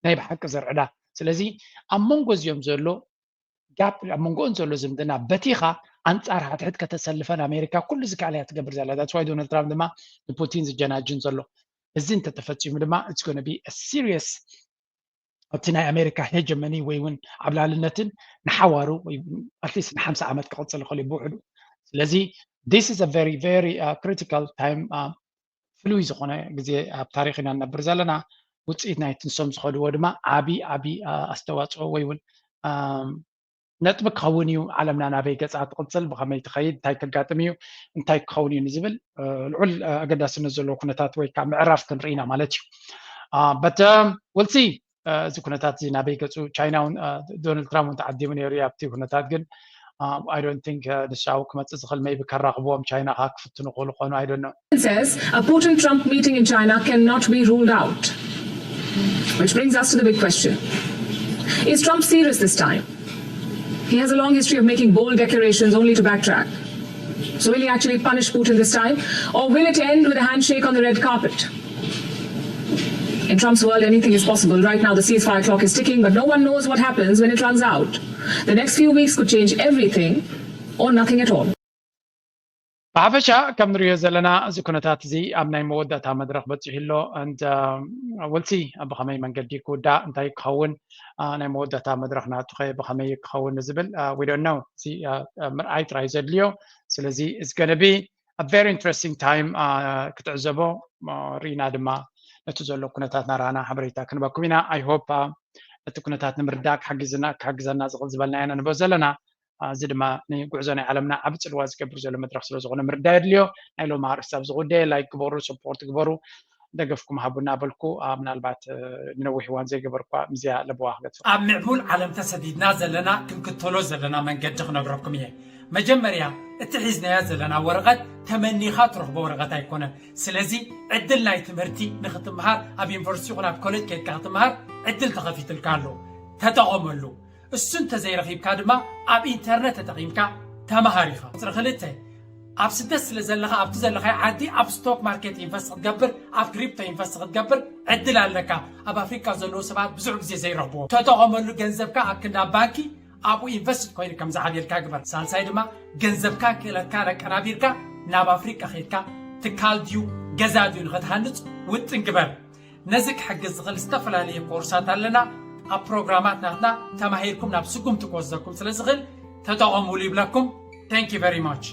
ናይ ብሓቂ ዘርዕዳ። ስለዚ ኣብ መንጎ እዚኦም ዘሎ ጋፕ ኣብ መንጎኦን ዘሎ ዝምድና በቲኻ ኣንፃር ሓድሕድ ከተሰልፈን ኣሜሪካ ኩሉ ዝከኣለ እያ ትገብር ዘላ። That's why ዶናልድ ትራምፕ ድማ ንፑቲን ዝጀናጅን ዘሎ። እዚ እንተተፈፂሙ ድማ it's gonna be a serious ኣብቲ ናይ ኣሜሪካ ሄጀመኒ ወይ እውን ዓብላልነትን ንሓዋሩ ኣትሊስት ንሓምሳ ዓመት ክቕፅል ይኽእል እዩ ብውሕዱ። ስለዚ this is a very very critical time። ፍሉይ ዝኾነ ግዜ ኣብ ታሪክ ኢና ንነብር ዘለና። ውፅኢት ናይ ትንሶም ዝኸድዎ ድማ ዓብዪ ዓብዪ ኣስተዋፅኦ ወይ እውን ነጥቢ ክኸውን እዩ። ዓለምና ናበይ ገፃ ትቕፅል፣ ብኸመይ ትኸይድ፣ እንታይ ከጋጥም እዩ፣ እንታይ ክኸውን እዩ ንዝብል ልዑል ኣገዳስነት ዘለዎ ኩነታት ወይ ከዓ ምዕራፍ ክንርኢ ኢና ማለት እዩ። But we'll see እዚ ኩነታት እዚ ናበይ ገፁ። ቻይና እውን ዶናልድ ትራምፕ እውን ተዓዲሙ ነይሩ እዩ ኣብቲ ኩነታት ግን I don't think ንሻው ክመፅእ ዝኽእል maybe ከራኽብዎም ቻይና ከዓ ክፍትኑ ክኽእሉ ክኾኑ I don't know። Says a Putin Trump meeting in China cannot be ruled out. Which brings us to the big question. Is Trump serious this time? He has a long history of making bold declarations only to backtrack. So will he actually punish Putin this time? Or will it end with a handshake on the red carpet? In Trump's world, anything is possible. Right now, the ceasefire clock is ticking, but no one knows what happens when it runs out. The next few weeks could change everything or nothing at all. ብሓፈሻ ከም ንሪኦ ዘለና እዚ ኩነታት እዚ ኣብ ናይ መወዳእታ መድረክ በፂሑ ኣሎ። And we'll see ብኸመይ መንገዲ ክውዳእ እንታይ ክኸውን ናይ መወዳእታ መድረክ ናቱ ከ ብኸመይ ክኸውን ዝብል we don't know። እዚ ምርኣይ ጥራይ ዘድልዮ። ስለዚ it's gonna be a very interesting time ክትዕዘቦ ርኢና ድማ ነቲ ዘሎ ኩነታት ናራና ሓበሬታ ክንበኩም ኢና። I hope እቲ ኩነታት ንምርዳእ ክሓግዝና ክሓግዘና ዝኽእል ዝበልናዮ ነንብቦ ዘለና። እዚ ድማ ንጉዕዞ ናይ ዓለምና ዓቢ ጽልዋ ዝገብር ዘሎ መድረኽ ስለ ዝኾነ ምርዳእ የድልዮ። ናይ ሎሚ ኣርእስቲ ኣብዚ ጉዳይ ላይክ ግበሩ፣ ሰፖርት ግበሩ፣ ደገፍኩም ሃቡና በልኩ። ምናልባት ንነዊሕ እዋን ዘይገበርኳ ምስዚኣ ለበዋ ክገጽ ኣብ ምዕቡል ዓለም ተሰዲድና ዘለና ክንክተሎ ዘለና መንገዲ ክነግረኩም እየ። መጀመርያ እቲ ሒዝናዮ ዘለና ወረቐት ተመኒኻ ትረኽቦ ወረቐት ኣይኮነን። ስለዚ ዕድል ናይ ትምህርቲ ንክትምሃር ኣብ ዩኒቨርሲቲ ይኹን ኣብ ኮሌጅ ከይድካ ክትምሃር ዕድል ተኸፊትልካ ኣሎ። ተጠቐመሉ። እሱ እንተዘይረኺብካ ድማ ኣብ ኢንተርነት ተጠቒምካ ተምሃር ኢኻ። ቁፅሪ ክልተ፣ ኣብ ስደት ስለ ዘለኻ ኣብቲ ዘለኻዮ ዓዲ ኣብ ስቶክ ማርኬት ኢንቨስት ክትገብር ኣብ ክሪፕቶ ኢንቨስት ክትገብር ዕድል ኣለካ። ኣብ ኣፍሪካ ዘለዉ ሰባት ብዙሕ ግዜ ዘይረኽብዎ። ተጠቐመሉ። ገንዘብካ ኣብ ክንዲ ኣብ ባንኪ ኣብኡ ኢንቨስት ኮይኑ ከም ዝዓብየልካ ግበር። ሳልሳይ ድማ ገንዘብካ ክእለትካ ነቀናቢርካ ናብ ኣፍሪቃ ከይድካ ትካል ድዩ ገዛ ድዩ ንኸትሃንፅ ውጥን ግበር። ነዚ ክሕግዝ ዝኽእል ዝተፈላለዩ ኮርሳት ኣለና። ኣብ ፕሮግራማት ናትና ተማሂርኩም ናብ ስጉምቲ ክወስደኩም ስለ ዝኽእል ተጠቐሙሉ ይብለኩም። Thank you very much።